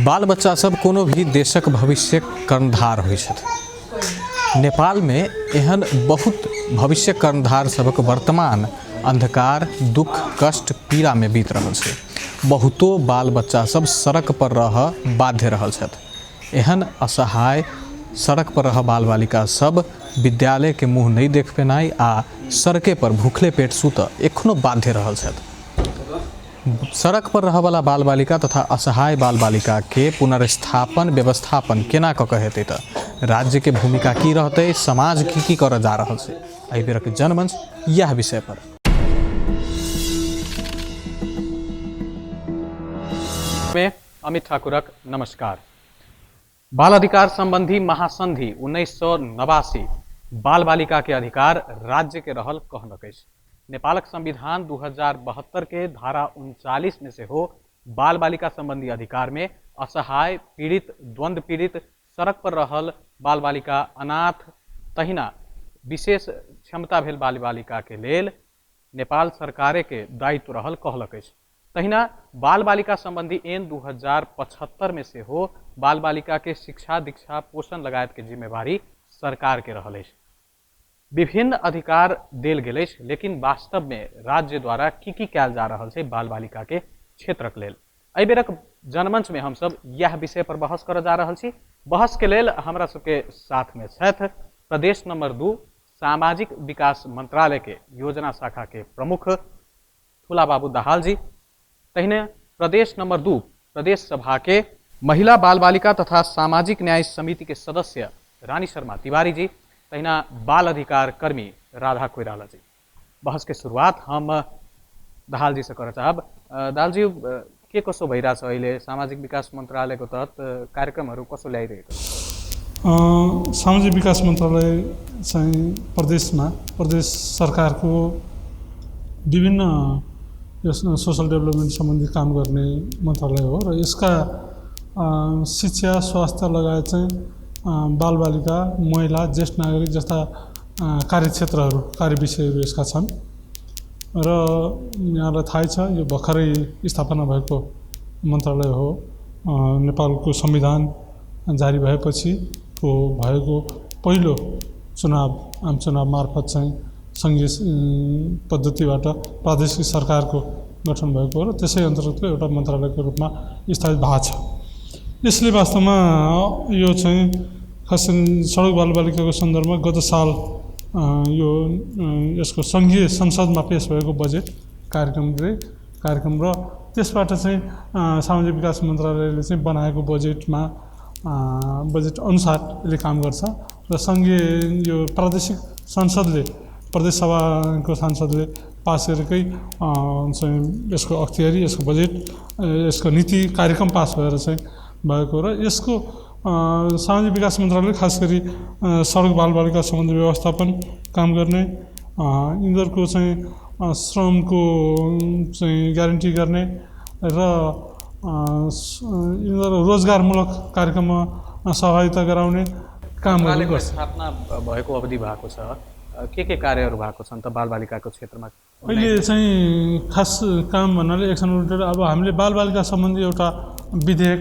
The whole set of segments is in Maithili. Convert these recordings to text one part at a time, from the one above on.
बाल बच्चा सब कोनो भी देशक भविष्यक कर्णधार होइ छथि। नेपालमे एहन बहुत भविष्यक कर्णधार सभक वर्तमान अन्धकार, दुःख, कष्ट, पीड़ामे बीत रहल छै। बहुतो बाल बच्चा सब सड़क पर रहऽ बाध्य रहल छथि। एहन असहाय सड़क पर रहऽ बाल बालिका सब विद्यालयके मुँह नहि देख पेनाइ आ सड़के पर भूखले पेट सुतऽ एखनो बाध्य रहल छथि। सड़क पर रहऽवला बाल बालिका तथा असहाय बाल बालिकाके पुनर्स्थापन व्यवस्थापन केना कऽ कऽ हेतै तऽ राज्यके भूमिका की रहतै, समाज की की करऽ जा रहल छै, एहि बेरक जनमंच इएह विषय पर। में अमित ठाकुरक नमस्कार। बाल अधिकार संबंधी महासंधि 1989 बाल बालिका के अधिकार राज्य के रहल कहलक अछि। नेपालक संविधान 2072 के धारा 39 में सेहो बाल बालिका संबंधी अधिकार में असहाय, पीड़ित, द्वंद्व पीड़ित, सड़क पर रहल बाल बालिका, अनाथ, तहिना विशेष क्षमता भेल बाल बालिका के लेल नेपाल सरकारे के दायित्व रहल कहलक अछि। तहिना बाल बालिका सम्बन्धी ऐन 2075 मे सेहो बाल बालिका के शिक्षा दीक्षा पोषण लगायत के जिम्मेवारी सरकार के रहल अछि। विभिन्न अधिकार देल गेल अछि, लेकिन वास्तव में राज्य द्वारा की की कयल जा रहल छै बाल बालिका के क्षेत्रक लेल, एहि बेरक जनमंच में हमसब यह विषय पर बहस करऽ जा रहल छी। बहस के लेल हमरा सबके साथ में छथि प्रदेश नंबर 2 सामाजिक विकास मंत्रालय के योजना शाखा के प्रमुख ठुला बाबू दाहाल जी, तहिने प्रदेश नंबर 2 प्रदेश सभा के महिला बाल बालिका तथा सामाजिक न्याय समिति के सदस्य रानी शर्मा तिवारी जी, तहिना बाल अधिकार कर्मी राधा कोइराला जी। बहस के शुरुआत हम दाहाल जी से करऽ चाहब। दाहाल जी, के कसो भइरहेछ अहिले सामाजिक विकास मन्त्रालयको तहत कार्यक्रमहरू कसो ल्याइरहेको छ? सामाजिक विकास मन्त्रालय चाहिँ प्रदेशमा प्रदेश सरकारको विभिन्न यस सोसल डेभलपमेन्ट सम्बन्धी काम गर्ने मन्त्रालय हो र यसका शिक्षा, स्वास्थ्य लगायत चाहिँ बालबालिका, महिला, ज्येष्ठ नागरिक जस्ता कार्यक्षेत्रहरू, कार्यविषयहरू यसका छन् र यहाँलाई थाहै छ यो भर्खरै स्थापना भएको मन्त्रालय हो। नेपालको संविधान जारी भएपछि को भएको पहिलो चुनाव आम चुनाव मार्फत चाहिँ सङ्घीय पद्धतिबाट प्रादेशिक सरकारको गठन भएको हो र त्यसै अन्तर्गतको एउटा मन्त्रालयको रूपमा स्थापित भएको छ। यसले वास्तवमा यो चाहिँ खास सडक बालबालिकाको सन्दर्भमा गत साल यो यसको सङ्घीय संसदमा पेस भएको बजेट कार्यक्रम र त्यसबाट चाहिँ सामाजिक विकास मन्त्रालयले चाहिँ बनाएको बजेटमा बजेट अनुसार यसले काम गर्छ र सङ्घीय यो प्रादेशिक संसदले प्रदेश सभाको सांसदले पास गरेकै चाहिँ यसको अख्तियारी, यसको बजेट, यसको नीति कार्यक्रम पास भएर चाहिँ भएको र यसको सामाजिक विकास मन्त्रालयले खास गरी सडक बालबालिका सम्बन्धी व्यवस्थापन काम गर्ने, यिनीहरूको चाहिँ श्रमको चाहिँ ग्यारेन्टी गर्ने र यिनीहरू रोजगारमूलक कार्यक्रममा सहभागिता गराउने कामहरू गर्छ। स्थापना भएको अवधि भएको छ, के कार्यहरू भएको छन् त बालबालिकाको क्षेत्रमा? अहिले चाहिँ खास काम भन्नाले एक्सन ओरिएन्टेड अब हामीले बालबालिका सम्बन्धी एउटा विधेयक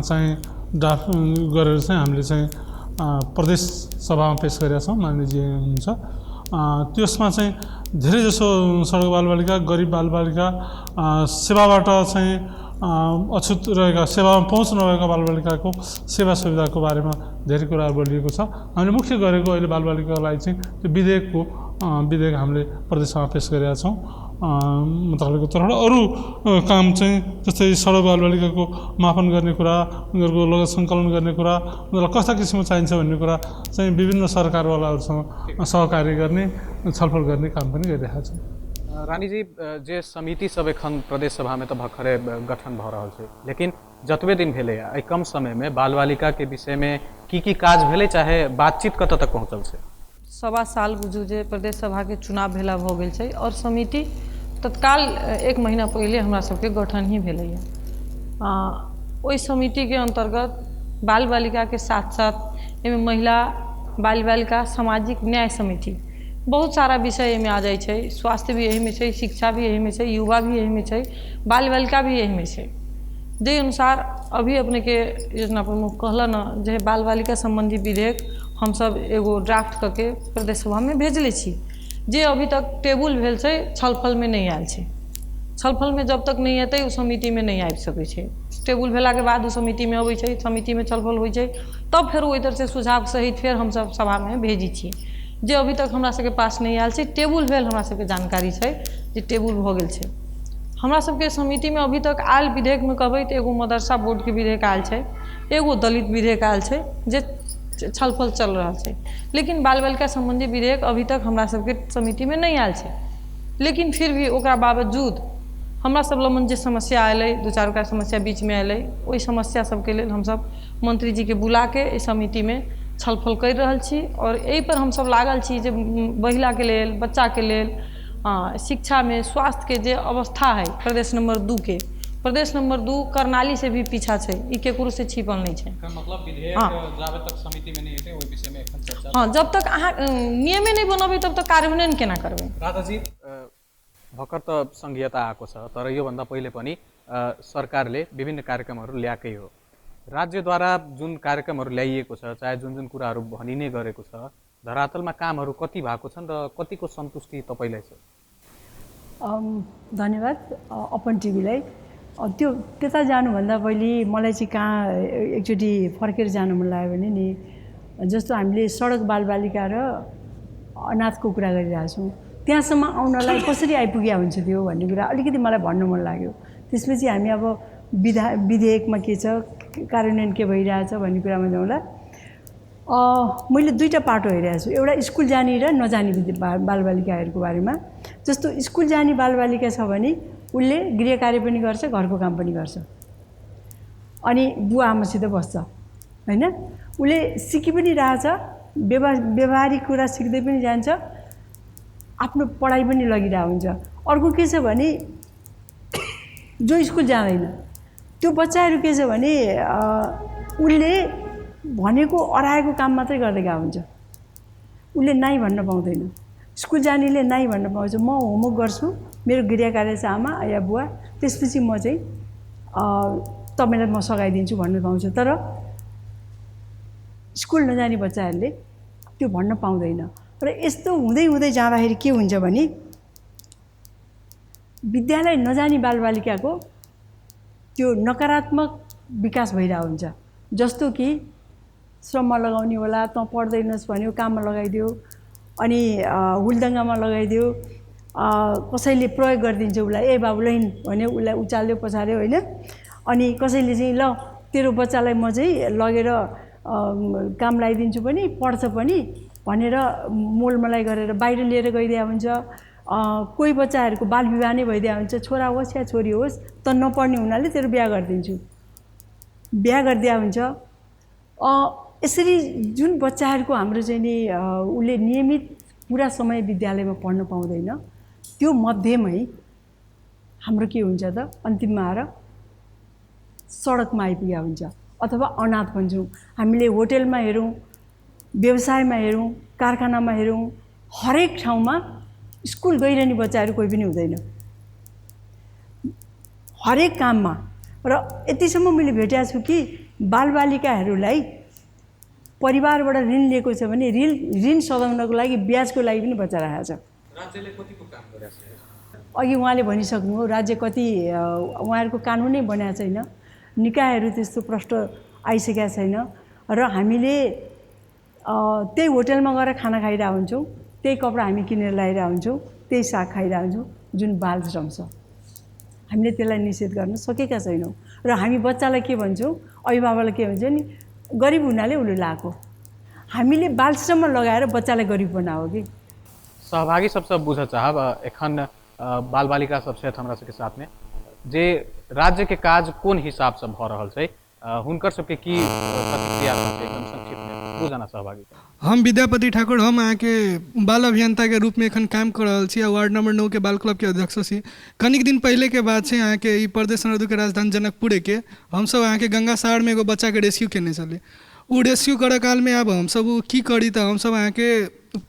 चाहिँ ड्राफ्ट गरेर चाहिँ हामीले चाहिँ प्रदेश सभामा पेस गरेका छौँ, माननीयजी हुनुहुन्छ। त्यसमा चाहिँ धेरैजसो सडक बालबालिका, गरिब बालबालिका, सेवाबाट चाहिँ अछुत रहेका, सेवामा पहुँच नभएका बालबालिकाको सेवा सुविधाको बारेमा धेरै कुराहरू बोलिएको छ। हामीले मुख्य गरेको अहिले बालबालिकाको लागि चाहिँ त्यो विधेयक हामीले प्रदेशसभामा पेस गरेका छौँ मन्त्रालयको तर्फबाट। अरू काम चाहिँ जस्तै सडक बालबालिकाको मापन गर्ने कुरा, उनीहरूको लगत सङ्कलन गर्ने कुरा, उनीहरूलाई कस्ता किसिमको चाहिन्छ भन्ने कुरा चाहिँ विभिन्न सरकारवालाहरूसँग सहकार्य गर्ने, छलफल गर्ने काम पनि गरिरहेका छौँ। रानीजी, जे समिति सब एखन प्रदेश सभामे तऽ भर्खरे गठन भऽ रहल छै, लेकिन जतबे दिन भेलै एहि कम समयमे बालबालिकाके विषयमे की की काज भेलै, चाहे बातचीत कतऽ तक पहुँचल छै? 1.25 साल बुझू जे प्रदेश सभाके चुनाव भेला भऽ गेल छै और समिति तत्काल 1 महीना पहिले हमरा सबके गठन ही भेलैए। ओहि समितिके अन्तर्गत बाल बालिकाके साथ साथ एहिमे महिला, बाल बालिका, सामाजिक न्याय समिति बहुत सारा विषय एहिमे आ जाइ छै। स्वास्थ्य भी एहिमे छै, शिक्षा भी एहिमे छै, युवा भी एहिमे छै, बाल बालिका भी एहिमे छै। जाहि अनुसार अभी अपनेके योजना प्रमुख कहलन हँ जे बाल बालिका सम्बन्धी विधेयक हमसब एगो ड्राफ्ट कऽ के प्रदेश सभामे भेजले छी, जे अभी तक टेबुल भेल छै, छलफलमे नहि आयल छै। छलफलमे जब तक नहि एतै ओ समितिमे नहि आबि सकै छै। टेबुल भेलाके बाद ओ समितिमे अबै छै, समितिमे छलफल होइ छै, तब फेर ओहि तरहसँ सुझाव सहित फेर हमसब सभामे भेजै छियै, जे अभी तक हमरा सबके पास नहि आयल छै। टेबुल भेल हमरा सबके जानकारी छै जे टेबुल भऽ गेल छै। हमरा सबके समितिमे अभी तक आयल विधेयकमे कहबै तऽ एगो मदरसा बोर्डके विधेयक आयल छै, एगो दलित विधेयक आयल छै, जे छलफल चल रहल छै। लेकिन बाल बालिका सम्बन्धी विधेयक अभी तक हमरा सबके समितिमे नहि आयल छै। लेकिन फिर भी ओकरा बावजूद हमरा सब लग जे समस्या अयलै, दू चारि गोटा समस्या बीचमे अयलै, ओहि समस्या सबके लेल हमसब मंत्रीजीके बुलाके एहि समितिमे छलफल करि रहल छी आओर एहिपर हमसब लागल छी जे महिलाके लेल, बच्चाके लेल शिक्षामे, स्वास्थ्यके जे अवस्था है प्रदेश नंबर 2 के, प्रदेश नंबर 2 कर्णाली से भी पीछा छै, ई केकरो से छिपल नहि छै। मतलब विधेयक जाबे तक समिति में नहीं हेतै, ओहि विषय में एखन चर्चा। हँ, जब तक अहाँ नियमे नहि बनबै तब तक कार्यान्वयन केना करबै? राधाजी, भर्खर त सङ्घीयता आएको छ, तर योभन्दा पहिले पनि सरकारले विभिन्न कार्यक्रमहरू ल्याएकै हो। राज्यद्वारा जुन कार्यक्रमहरू ल्याइएको छ, चाहे जुन जुन कुराहरू भनिने गरेको छ, धरातलमा कामहरू कति भएको छन् र कतिको सन्तुष्टि तपाईँलाई छ? धन्यवाद अपन टिभीलाई। त्यो त्यता जानुभन्दा पहिले मलाई चाहिँ कहाँ एकचोटि फर्केर जानु मन लाग्यो भने नि, जस्तो हामीले सडक बालबालिका र अनाथको कुरा गरिरहेको छौँ, त्यहाँसम्म आउनलाई कसरी आइपुग्या हुन्छ त्यो भन्ने कुरा अलिकति मलाई भन्नु मन लाग्यो। त्यसपछि हामी अब विधेयकमा के छ, कार्यान्वयन के भइरहेछ भन्ने कुरामा जाउँला। मैले दुईवटा पाटो हेरेको छु, एउटा स्कुल जाने र नजाने बालबालिकाहरूको बारेमा। जस्तो स्कुल जाने बालबालिका छ भने उसले गृह कार्य पनि गर्छ, घरको काम पनि गर्छ, अनि बुवा आमासित बस्छ, होइन? उसले सिकि पनि रहेछ, व्यवहारिक कुरा सिक्दै पनि जान्छ, आफ्नो पढाइ पनि लगिरहेको हुन्छ। अर्को के छ भने जो स्कुल जाँदैन त्यो बच्चाहरू के छ भने उसले भनेको अराएको काम मात्रै गर्दै गएको हुन्छ, उसले नाइ भन्न पाउँदैन। स्कुल जानेले नाइ भन्न पाउँछ, म होमवर्क गर्छु, मेरो गृह कार्य छ आमा या बुवा, त्यसपछि म चाहिँ तपाईँलाई म सघाइदिन्छु भन्न पाउँछ। तर स्कुल नजाने बच्चाहरूले त्यो भन्न पाउँदैन। र यस्तो हुँदै हुँदै जाँदाखेरि के हुन्छ भने विद्यालय नजाने बालबालिकाको त्यो नकारात्मक विकास भइरहेको हुन्छ। जस्तो कि श्रममा लगाउने होला, तँ पढ्दैनस् भन्यो, काममा लगाइदियो, अनि हुलदङ्गामा लगाइदियो, कसैले प्रयोग गरिदिन्छ उसलाई, ए बाबु लैन भन्यो, उसलाई उचाल्यो पछार्यो, होइन? अनि कसैले चाहिँ ल तेरो बच्चालाई म चाहिँ लगेर काम लगाइदिन्छु पनि, पढ्छ पनि भनेर मोलमलाइ गरेर बाहिर लिएर गइदिया हुन्छ। कोही बच्चाहरूको बालविवाह नै भइदिया हुन्छ, छोरा होस् या छोरी होस्, त नपढ्ने हुनाले तेरो बिहा गरिदिन्छु, बिहा गरिदिया हुन्छ। यसरी जुन बच्चाहरूको हाम्रो चाहिँ नि उसले नियमित पुरा समय विद्यालयमा पढ्न पाउँदैन, त्यो मध्येमै हाम्रो के हुन्छ त अन्तिममा आएर सडकमा आइपुगेको हुन्छ अथवा अनाथ भन्छौँ हामीले। होटेलमा हेरौँ, व्यवसायमा हेरौँ, कारखानामा हेरौँ, हरेक ठाउँमा स्कुल गइरहने बच्चाहरू कोही पनि हुँदैन, हरेक काममा। र यतिसम्म मैले भेटेको छु कि बालबालिकाहरूलाई परिवारबाट ऋण लिएको छ भने ऋण ऋण सधाउनको लागि ब्याजको लागि पनि बच्चा राखेको छ। राज्यले कतिको काम गरेको छ? अघि उहाँले भनिसक्नु हो, राज्य कति उहाँहरूको कानुनै बनाएको छैन, निकायहरू त्यस्तो प्रष्ट आइसकेका छैन, र हामीले त्यही होटेलमा गएर खाना खाइरहेको हुन्छौँ, त्यही कपडा हामी किनेर लगाइरहेको हुन्छौँ, त्यही साग खाइरहेको हुन्छौँ जुन बाल श्रम छ। हामीले त्यसलाई निषेध गर्न सकेका छैनौँ। र हामी बच्चालाई के भन्छौँ, अभिभावकलाई के भन्छ नि, गरिब हुनाले उसले लगाएको। हामीले बालश्रममा लगाएर बच्चालाई गरिब बनायो कि। सहभागी सबसँ बुझऽ चाहब, एखन बाल बालिका सब छथि हमरा सबके साथमे, जे राज्यके काज कोन हिसाबसँ भऽ रहल छै, हुनकर सबके की प्रतिक्रिया रहतै, एकदम संक्षिप्तमे दूजना सहभागी। हम विद्यापति ठाकुर, हम अहाँके बाल अभियन्ताके रूपमे एखन काम कऽ रहल छी आ वार्ड नंबर 9 के बाल क्लबके अध्यक्ष छी। कनिक दिन पहिलेके बात छै, अहाँके ई प्रदेश नंबर 2 के राजधानी जनकपुरेके हमसब अहाँके गंगा सागरमे एगो बच्चाके रेस्क्यू केने छलियै। ओ रेस्क्यू करऽ कालमे आब हमसब ओ की करी, तऽ हमसब अहाँके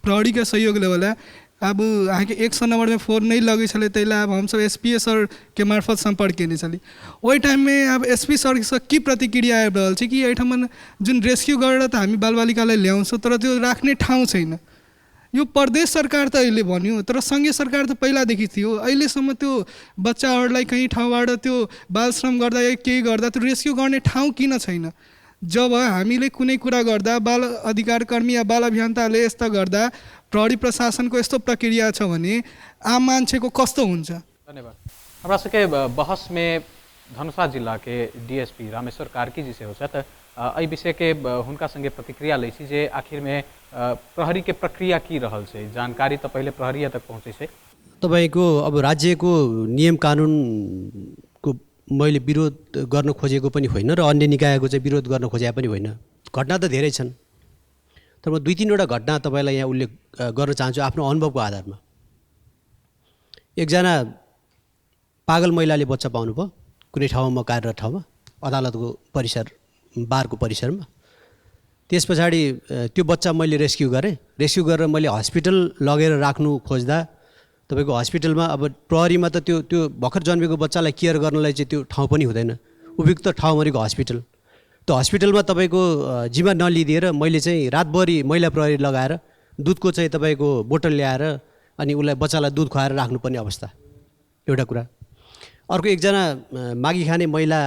प्रहरीके सहयोग लेबऽ लए आब अहाँके 100 नम्बरमे फोन नहि लगै छलै, ताहि लए आब हमसब एस पी सरके मार्फत सम्पर्क कयने छली। ओहि टाइममे आब एस पी सरसँ की प्रतिक्रिया आबि रहल छै कि एहिठाम जुन रेस्क्यू गरेर त हामी बालबालिकालाई ल्याउँछौँ, तर त्यो राख्ने ठाउँ छैन। यो प्रदेश सरकार त अहिले भन्यो, तर सङ्घीय सरकार त पहिलादेखि थियो। अहिलेसम्म त्यो बच्चाहरूलाई कहीँ ठाउँबाट त्यो बालश्रम गर्दा या केही गर्दा त्यो रेस्क्यू गर्ने ठाउँ किन छैन? जब हामीले कुनै कुरा गर्दा बाल अधिकार कर्मी या बाल अभियन्ताले यस्ता गर्दा प्रहरी प्रशासनको यस्तो प्रक्रिया छ भने आम मान्छेको कस्तो हुन्छ? धन्यवाद। हमरा सबके बहसमे धनुषा जिल्लाके डीएसपी रामेश्वर कार्की जी सेहो छथि। एहि विषयके हुनका संगे प्रतिक्रिया लै छी जे आखिरमे प्रहरीके प्रक्रिया की रहल छै, जानकारी त पहिले प्रहरी तक पहुँचै छै। तपाईँको अब राज्यको नियम कानुनको मैले विरोध गर्न खोजेको पनि होइन र अन्य निकायको चाहिँ विरोध गर्न खोजेको पनि होइन। घटना त धेरै छन्, तर म 2-3वटा घटना तपाईँलाई यहाँ उल्लेख गर्न चाहन्छु आफ्नो अनुभवको आधारमा। एकजना पागल महिलाले बच्चा पाउनुभयो कुनै ठाउँमा, कार्यरत ठाउँमा, अदालतको परिसर, बारको परिसरमा। त्यस पछाडि त्यो बच्चा मैले रेस्क्यु गरेँ। रेस्क्यु गरेर मैले हस्पिटल लगेर राख्नु खोज्दा तपाईँको हस्पिटलमा अब प्रहरीमा त त्यो त्यो भर्खर जन्मेको बच्चालाई केयर गर्नलाई चाहिँ त्यो ठाउँ पनि हुँदैन, उपयुक्त ठाउँ भनेको हस्पिटल। त्यो हस्पिटलमा तपाईँको जिम्मा नलिदिएर मैले चाहिँ रातभरि महिला प्रहरी लगाएर दुधको चाहिँ तपाईँको बोतल ल्याएर अनि उसलाई बच्चालाई दुध खुवाएर राख्नुपर्ने अवस्था, एउटा कुरा। अर्को एकजना मागी खाने महिला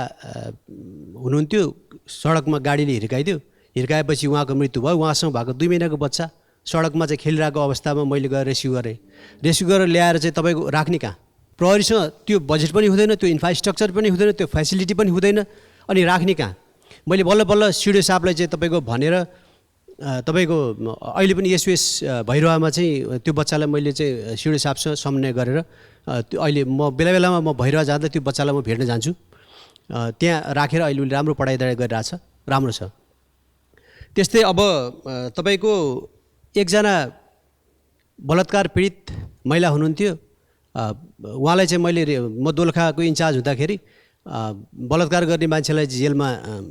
हुनुहुन्थ्यो, सडकमा गाडीले हिर्काइदियो। हिर्काएपछि उहाँको मृत्यु भयो। उहाँसँग भएको 2 महिनाको बच्चा सडकमा चाहिँ खेलिरहेको अवस्थामा मैले गएर रेस्क्यु गरेँ। रेस्क्यु गरेर ल्याएर चाहिँ तपाईँको राख्ने कहाँ? प्रहरीसँग त्यो बजेट पनि हुँदैन, त्यो इन्फ्रास्ट्रक्चर पनि हुँदैन, त्यो फेसिलिटी पनि हुँदैन, अनि राख्ने कहाँ? मैले बल्ल बल्ल सिडिओ साहबलाई चाहिँ तपाईँको भनेर तपाईँको अहिले पनि एसओएस भैरवामा चाहिँ त्यो बच्चालाई मैले चाहिँ सिडिओ साहबसँग समन्वय गरेर त्यो अहिले म बेला बेलामा म भैरवा जाँदा त्यो बच्चालाई म भेट्न जान्छु। त्यहाँ राखेर अहिले उसले राम्रो पढाइ गरिरहेछ, राम्रो छ। त्यस्तै अब तपाईँको एकजना बलात्कार पीडित महिला हुनुहुन्थ्यो, उहाँलाई चाहिँ मैले म दोलखाको इन्चार्ज हुँदाखेरि बलात्कार गर्ने मान्छेलाई जेलमा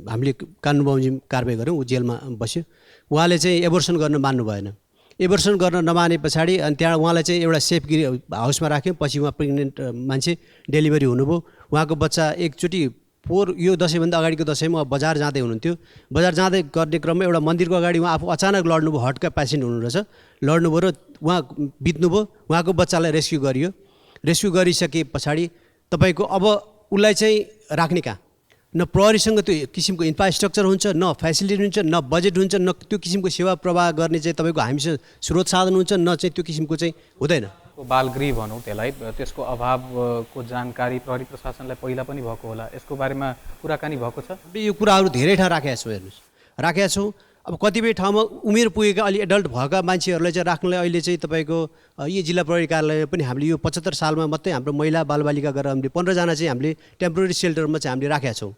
हामीले कानुन बमोजिम कारवाही गऱ्यौँ, ऊ जेलमा बस्यो। उहाँले चाहिँ एबोर्सन गर्न मान्नु भएन। एबोर्सन गर्न नमाने पछाडि अनि त्यहाँ उहाँलाई चाहिँ एउटा सेफ गृह हाउसमा राख्यौँ। पछि उहाँ प्रेग्नेन्ट मान्छे डेलिभरी हुनुभयो। उहाँको बच्चा एकचोटि पोहोर यो दसैँभन्दा अगाडिको दसैँमा उहाँ बजार जाँदै हुनुहुन्थ्यो। बजार जाँदै गर्ने क्रममा एउटा मन्दिरको अगाडि उहाँ आफू अचानक लड्नुभयो, हटका पेसेन्ट हुनुहुरहेछ, लड्नुभयो र उहाँ बित्नुभयो। उहाँको बच्चालाई रेस्क्यु गरियो। रेस्क्यु गरिसके पछाडि तपाईँको अब उसलाई चाहिँ राख्ने कहाँ? न प्रहरीसँग त्यो किसिमको इन्फ्रास्ट्रक्चर हुन्छ, न फेसिलिटी हुन्छ, न बजेट हुन्छ, न त्यो किसिमको सेवा प्रवाह गर्ने चाहिँ तपाईँको हामीसँग स्रोत साधन हुन्छ, न चाहिँ त्यो किसिमको चाहिँ हुँदैन। बालगृह भनौँ त्यसलाई, त्यसको अभावको जानकारी प्रहरी प्रशासनलाई पहिला पनि भएको होला, यसको बारेमा कुराकानी भएको छ? यो कुराहरू धेरै ठाउँ राखेका छौँ, हेर्नुहोस् राखेका छौँ। अब कतिपय ठाउँमा उमेर पुगेका अलि एडल्ट भएका मान्छेहरूलाई चाहिँ राख्नलाई अहिले चाहिँ तपाईँको यो जिल्ला प्रहरी कार्यालयमा पनि हामीले यो 75 सालमा मात्रै हाम्रो महिला बालबालिका गरेर हामीले 15जना चाहिँ हामीले टेम्पोररी सेल्टरमा चाहिँ हामीले राखेका छौँ।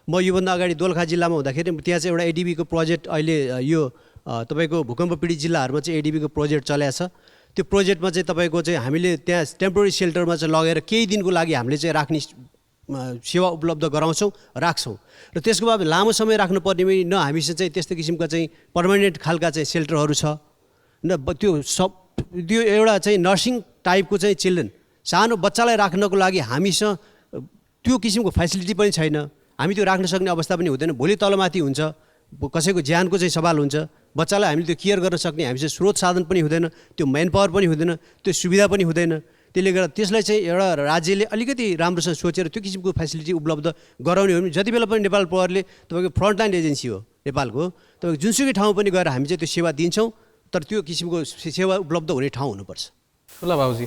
म योभन्दा अगाडि दोलखा जिल्लामा हुँदाखेरि त्यहाँ चाहिँ एउटा एडिबीको प्रोजेक्ट अहिले यो तपाईँको भूकम्प पीडित जिल्लाहरूमा चाहिँ एडिबीको प्रोजेक्ट चलेको छ। त्यो प्रोजेक्टमा चाहिँ तपाईँको चाहिँ हामीले त्यहाँ टेम्पोररी सेल्टरमा चाहिँ लगेर केही दिनको लागि हामीले चाहिँ राख्ने सेवा उपलब्ध गराउँछौँ, राख्छौँ। र त्यसको बाद लामो समय राख्नुपर्ने न हामीसँग चाहिँ त्यस्तो किसिमका चाहिँ पर्मानेन्ट खालका चाहिँ सेल्टरहरू छ, न त्यो सब त्यो एउटा चाहिँ नर्सिङ टाइपको चाहिँ चिल्ड्रेन सानो बच्चालाई राख्नको लागि हामीसँग त्यो किसिमको फेसिलिटी पनि छैन। हामी त्यो राख्न सक्ने अवस्था पनि हुँदैन। भोलि तलमाथि हुन्छ, कसैको ज्यानको चाहिँ सवाल हुन्छ। बच्चालाई हामीले त्यो केयर गर्न सक्ने हामीसँग स्रोत साधन पनि हुँदैन, त्यो म्यान पावर पनि हुँदैन, त्यो सुविधा पनि हुँदैन। त्यसले गर्दा त्यसलाई चाहिँ एउटा राज्यले अलिकति राम्रोसँग सोचेर त्यो किसिमको फेसिलिटी उपलब्ध गराउने हो भने जति बेला पनि नेपाल प्रहरीले तपाईँको फ्रन्टलाइन एजेन्सी हो नेपालको, तपाईँको जुनसुकै ठाउँ पनि गएर हामी चाहिँ त्यो सेवा दिन्छौँ, तर त्यो किसिमको सेवा उपलब्ध हुने ठाउँ हुनुपर्छ। ठुला बाबुजी,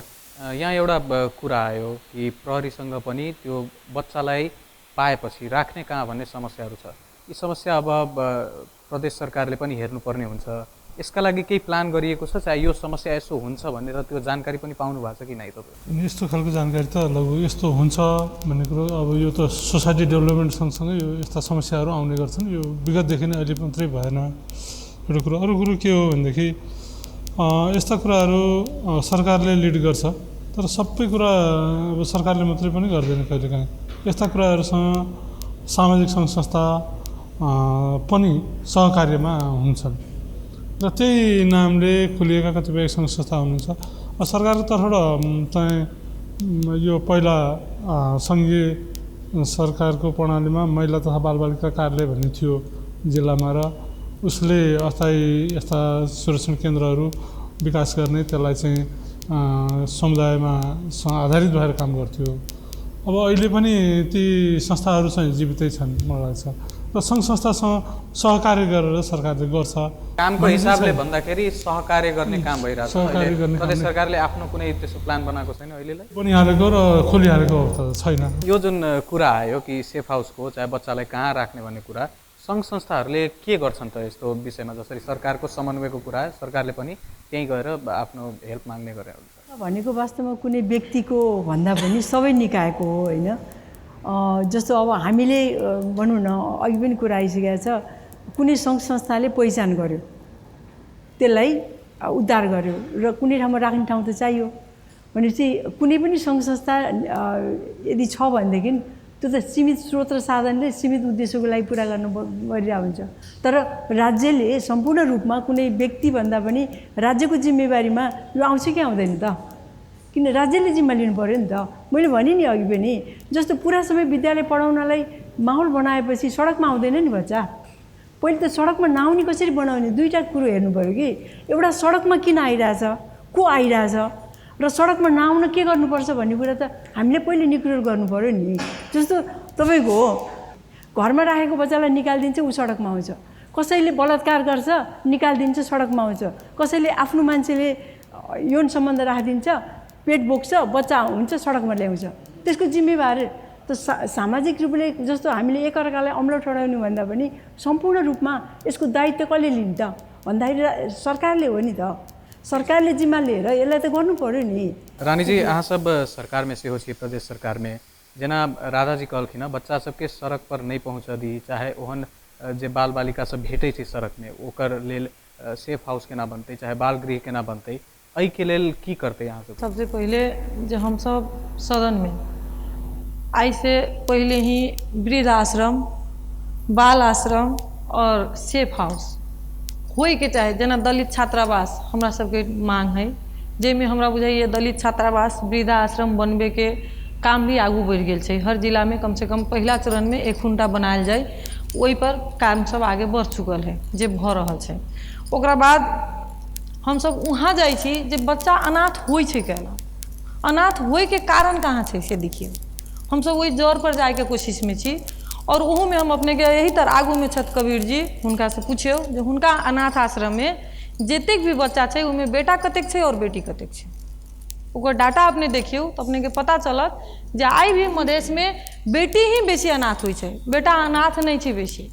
यहाँ एउटा कुरा आयो कि प्रहरीसँग पनि त्यो बच्चालाई पाएपछि राख्ने कहाँ भन्ने समस्याहरू छ। यी समस्या अब प्रदेश सरकारले पनि हेर्नुपर्ने हुन्छ। यसका लागि केही प्लान गरिएको छ, चाहे यो समस्या यसो हुन्छ भनेर त्यो जानकारी पनि पाउनु भएको छ कि नै तपाईँ? यस्तो खालको जानकारी त लगभग यस्तो हुन्छ भन्ने कुरो अब यो त सोसाइटी डेभलपमेन्ट सँगसँगै यो यस्ता समस्याहरू आउने गर्छन्। यो विगतदेखि नै अहिले मात्रै भएन एउटा कुरो। अरू कुरो के हो भनेदेखि यस्ता कुराहरू सरकारले लिड गर्छ, तर सबै कुरा अब सरकारले मात्रै पनि गर्दैन। कहिलेकाहीँ यस्ता कुराहरूसँग सामाजिक सङ्घ संस्था पनि सहकार्यमा हुन्छन् र त्यही नामले खोलिएका कतिपय सङ्घ संस्था हुनुहुन्छ। सरकारको तर्फबाट चाहिँ यो पहिला सङ्घीय सरकारको प्रणालीमा महिला तथा बालबालिका कार्यालय भन्ने थियो जिल्लामा र उसले अस्थायी यस्ता सुरक्षण केन्द्रहरू विकास गर्ने, त्यसलाई चाहिँ समुदायमा आधारित भएर काम गर्थ्यो। अब अहिले पनि ती संस्थाहरू चाहिँ जीवितै छन् मलाई लाग्छ र सङ्घ संस्थासँग सहकार्य गरेर सरकारले गर्छ। कामको हिसाबले भन्दाखेरि सहकार्य गर्ने काम भइरहेको छ। प्रदेश सरकारले आफ्नो कुनै त्यस्तो प्लान बनाएको छैन अहिलेलाई, बनिहालेको र खोलिहालेको अवस्था छैन। यो जुन कुरा आयो कि सेफ हाउसको चाहे बच्चालाई कहाँ राख्ने भन्ने कुरा, सङ्घ संस्थाहरूले के गर्छन् त यस्तो विषयमा? जसरी सरकारको समन्वयको कुरा आयो, सरकारले पनि त्यहीँ गएर आफ्नो हेल्प माग्ने गरे हुन्छ भनेको वास्तवमा कुनै व्यक्तिको भन्दा पनि सबै निकायको हो होइन। जस्तो अब हामीले भनौँ न अघि पनि कुरा आइसकेको छ, कुनै सङ्घ संस्थाले पहिचान गर्यो, त्यसलाई उद्धार गर्यो र कुनै ठाउँमा राख्ने ठाउँ त चाहियो भनेपछि कुनै पनि सङ्घ संस्था यदि छ भनेदेखि त्यो त सीमित स्रोत र साधनले सीमित उद्देश्यको लागि पुरा गर्नु गरिरहेको हुन्छ। तर राज्यले सम्पूर्ण रूपमा कुनै व्यक्तिभन्दा पनि राज्यको जिम्मेवारीमा यो आउँछ कि आउँदैन त? किन राज्यले जिम्मा लिनु पऱ्यो नि त। मैले भने नि अघि पनि, जस्तो पुरा समय विद्यालय पढाउनलाई माहौल बनाएपछि सडकमा आउँदैन नि बच्चा। पहिले त सडकमा नआउने कसरी बनाउने, दुईवटा कुरो हेर्नु पऱ्यो कि एउटा सडकमा किन आइरहेछ, को आइरहेछ र सडकमा नआउन के गर्नुपर्छ भन्ने कुरा त हामीले पहिले निक्रोल गर्नु पऱ्यो नि। जस्तो तपाईँको घरमा राखेको बच्चालाई निकालिदिन्छ, ऊ सडकमा आउँछ। कसैले बलात्कार गर्छ, निकालिदिन्छ, सडकमा आउँछ। कसैले आफ्नो मान्छेले यौन सम्बन्ध राखिदिन्छ, पेट बोक्छ, बच्चा हुन्छ, सडकमा ल्याउँछ। त्यसको जिम्मेवार त सामाजिक रूपले जस्तो हामीले एकअर्कालाई अम्लो ठहराउनु भन्दा पनि सम्पूर्ण रूपमा यसको दायित्व कसले लिने त भन्दाखेरि सरकारले हो नि त। सरकारले जिम्मा लिएर यसलाई त गर्नु पर्यो नि। रानीजी, अहाँ सब सरकारमे सेहो छी, प्रदेश सरकारमे, जेना राधाजी कहलखिन बच्चा सबके सड़क पर नहि पहुँचऽ दी, चाहे ओहन जे बाल बालिका सब भेटै छै सड़कमे ओकर लेल सेफ हाउस केना बनतै, चाहे बाल गृह केना बनतै, एहिके लेल की करतै अहाँ सब? सबसे पहिले जे हमसब सदनमे आइसँ पहिले ही वृद्ध आश्रम, बाल आश्रम और सेफ हाउस होइके चाही। जेना दलित छात्रावास हमरा सबके मांग है, जाहिमे हमरा बुझाइए दलित छात्रावास वृद्धाश्रम बनबैके काम भी आगू बढ़ि गेल छै। हर जिलामे कमसँ कम पहिला चरणमे एक खुंटा बनायल जाय, ओहिपर काम सब आगे बढ़ि चुकल है जे भऽ रहल छै। ओकरा बाद हमसब वहाँ जाइ छी जे बच्चा अनाथ होइ छै केना, अनाथ होइके कारण कहाँ छै से देखियौ। हमसब ओहि जड़ पर जाइके कोशिशमे छी और ओहूमे हम अपनेके यही तर आगूमे छथि कबीर जी, हुनकासँ पुछियौ जे हुनका अनाथ आश्रममे जतेक भी बच्चा छै ओहिमे बेटा कतेक छै और बेटी कतेक छै। ओकर डाटा अपने देखियौ तऽ अपनेके पता चलत जे आइ भी मधेशमे बेटी ही बेसी अनाथ होइ छै, बेटा अनाथ नहि छै बेसी।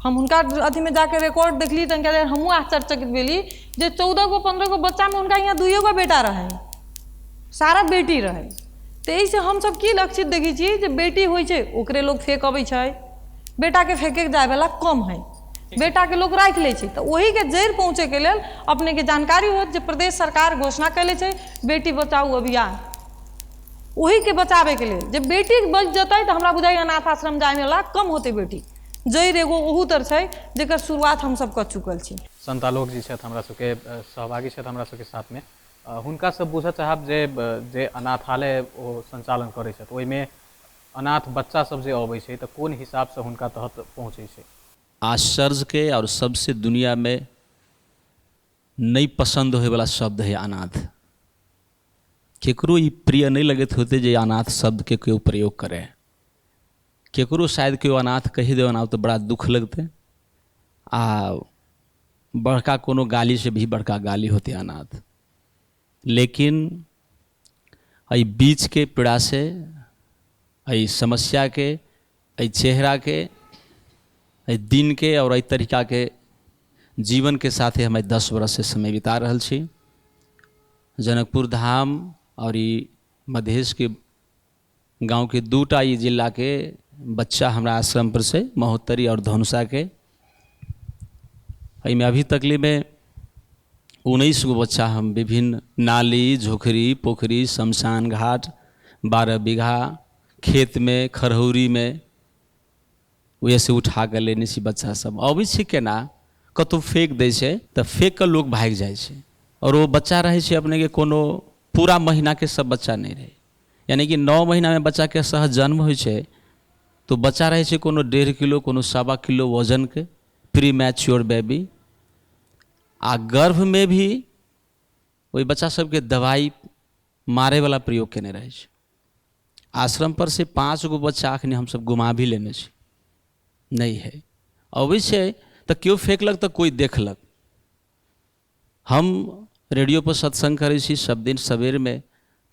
हम हुनका अथीमे जाके रिकॉर्ड देखली तऽ हुनका हमहूँ आश्चर्यचकित भेली जे 14 गो 15 गो बच्चामे हुनका यहाँ 2 गो बेटा रहै, सारा बेटी रहै। तऽ एहिसँ हमसब की लक्षित देखै छी जे बेटी होइ छै ओकरे लोक फेक अबै छै, बेटाके फेके जायवला कम है, बेटाके लोक राखि लै छै। तऽ ओहिके जड़ि पहुँचैके लेल अपनेके जानकारी होत जे प्रदेश सरकार घोषणा कयले छै बेटी बचाओ अभियान, ओहिके बचाबैके लेल जे बेटी बचि जेतै तऽ हमरा बुझाइए अनाथ आश्रम जायवला कम होतै बेटी। जड़ि एगो ओहू तर छै जेकर शुरुआत हमसब कऽ चुकल छी। संतालोक जी छथि हमरा सबके सहभागी छथि हमरा सबके साथमे, हुनका सब बुझऽ चाहब जे जे अनाथालय ओ संचालन करै छथि ओहिमे अनाथ बच्चा सब जे अबै छै तऽ कोन हिसाबसँ हुनका तहत पहुँचै छै? आश्चर्य के और सबसे दुनिया में नहीं पसंद होए वाला शब्द है अनाथ। केकरो ई प्रिय नहीं लगैत होते जे अनाथ शब्द के केओ प्रयोग करे, केकरो शायद केओ अनाथ कहि दे तो बड़ा दुख लगते, आ बड़का कोनो गाली से भी बड़का गाली होते अनाथ। लेकिन एहि बीच के पीड़ा से, एहि समस्या के, एहि चेहरा के, एहि दिन के और एहि तरीका के जीवन के साथे हम 10 वर्ष से समय बिता रहल छी। जनकपुर धाम और ई मधेश के गाँव के दूटा ई जिला के बच्चा हमरा आश्रम पर से, महोत्तरी और धनुषा के, एहिमे अभी तकले में 19 गो बच्चा हम विभिन्न नाली, झोखरी, पोखरी, शमशान घाट, 12 बीघा खेत में, खरहौरी में वएह से उठा कऽ लेने छी। बच्चा सब अबै छै केना कतहु फेक दै छै तऽ फेक कऽ लोक भागि जाइ छै, आओर ओ बच्चा रहै छै अपनेके कोनो पूरा महीनाके सब बच्चा नहि रहै, यानी कि 9 महीनामे बच्चाके सहज जन्म होइ छै तो बच्चा रहै छै कोनो 1.5 किलो कोनो 1.25 किलो वजनके प्री मैच्योर बेबी। आ गर्भमे भी ओहि बच्चा सबके दवाइ मारैवला प्रयोग केने रहै छै। आश्रम पर से 5 गो बच्चा अखनी हमसब गुमा भी लेने छी, नहि है। अबै छै तऽ केओ फेकलक तऽ कोइ देखलक। हम रेडियो पर सत्संग करै छी सब दिन सवेरमे,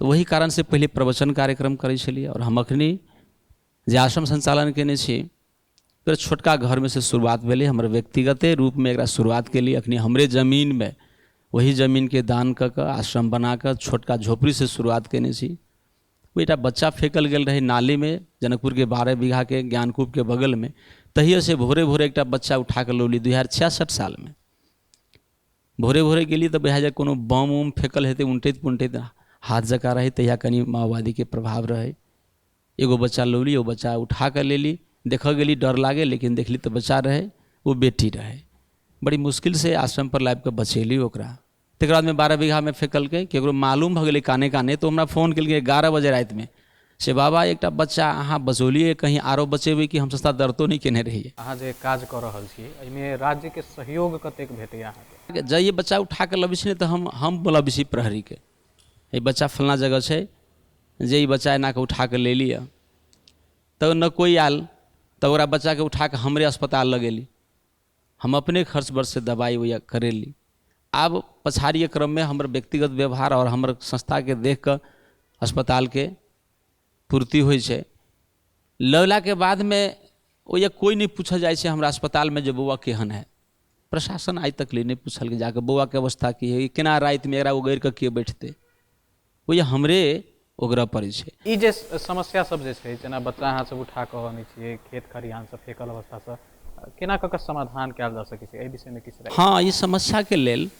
तऽ वही कारणसँ पहिले प्रवचन कार्यक्रम करै छलियै। आओर हम अखनी जे आश्रम संचालन केने छी फेर छोटका घरमे से शुरुआत भेलै, हमर व्यक्तिगते रूपमे एकरा शुरुआत केली। अखनी हमरे जमीनमे वही जमीनके दान कऽ कऽ आश्रम बना कऽ छोटका झोपड़ीसँ शुरुआत केने छी। ओ एकटा बच्चा फेकल गेल रहै नालीमे जनकपुरके 12 बीघाके ज्ञानकूपके बगलमे, तहिएसँ भोरे भोरे एकटा बच्चा उठा कऽ लौली 2066 सालमे। भोरे भोरे गेली तऽ बुझा जाय कोनो बम उम फेकल हेतै, उनटैत पुनटैत हाथ जकाँ रहै, तहिया कनि माओवादीके प्रभाव रहै। एगो बच्चा लौली, ओ बच्चा उठा कऽ लेली, देखऽ गेली डर लागे, लेकिन देखली तऽ बच्चा रहै, ओ बेटी रहै। बड़ी मुश्किलसँ आश्रम पर लाबि कऽ बचेली ओकरा। तकर बादमे 12 बीघामे फेकलकै, केकरो मालूम भऽ गेलै काने काने, तऽ हमरा फोन केलकै 11 बजे रातिमे से बाबा एकटा बच्चा अहाँ बचौलियै, कहीं आरो बचेबै कि हम सस्ता दर्दो नहि केने रहियै। अहाँ जे काज कऽ रहल छी एहिमे राज्यके सहयोग कतेक भेटैए अहाँके? जइए बच्चा उठा कऽ लबै छी ने तऽ हम बोलबै छी प्रहरीके, ई बच्चा फल्लाँ जगह छै जे ई बच्चा एना कऽ उठा कऽ ले लिअ। तऽ न कोइ आयल, तऽ ओकरा बच्चाके उठा कऽ हमरे अस्पताल लगेली, हम अपने खर्च बर्चसँ दबाइ उबाइ करेली। आब पछाड़िए क्रममे हमर व्यक्तिगत व्यवहार आओर हमर संस्थाके देख कऽ अस्पतालके पूर्ति होइ छै। लौलाके बादमे ओहिया कोइ नहि पूछऽ जाइ छै हमरा अस्पतालमे जे बौआ केहन है। प्रशासन आइ तक ले नहि पूछलकै जाकऽ बौआके अवस्था की है, केना रातिमे एकरा ओगरि कऽ के बैठतै, ओहिया हमरे ओगरऽ पड़ै छै। ई जे समस्या सब जे छै, जेना बच्चा अहाँ सब उठा कऽ अनै छियै खेत खरिहानसँ फेकल अवस्थासँ, केना कऽ कऽ समाधान कयल जा सकै छै, एहि विषयमे किछु राय? हँ, ई समस्याके लेल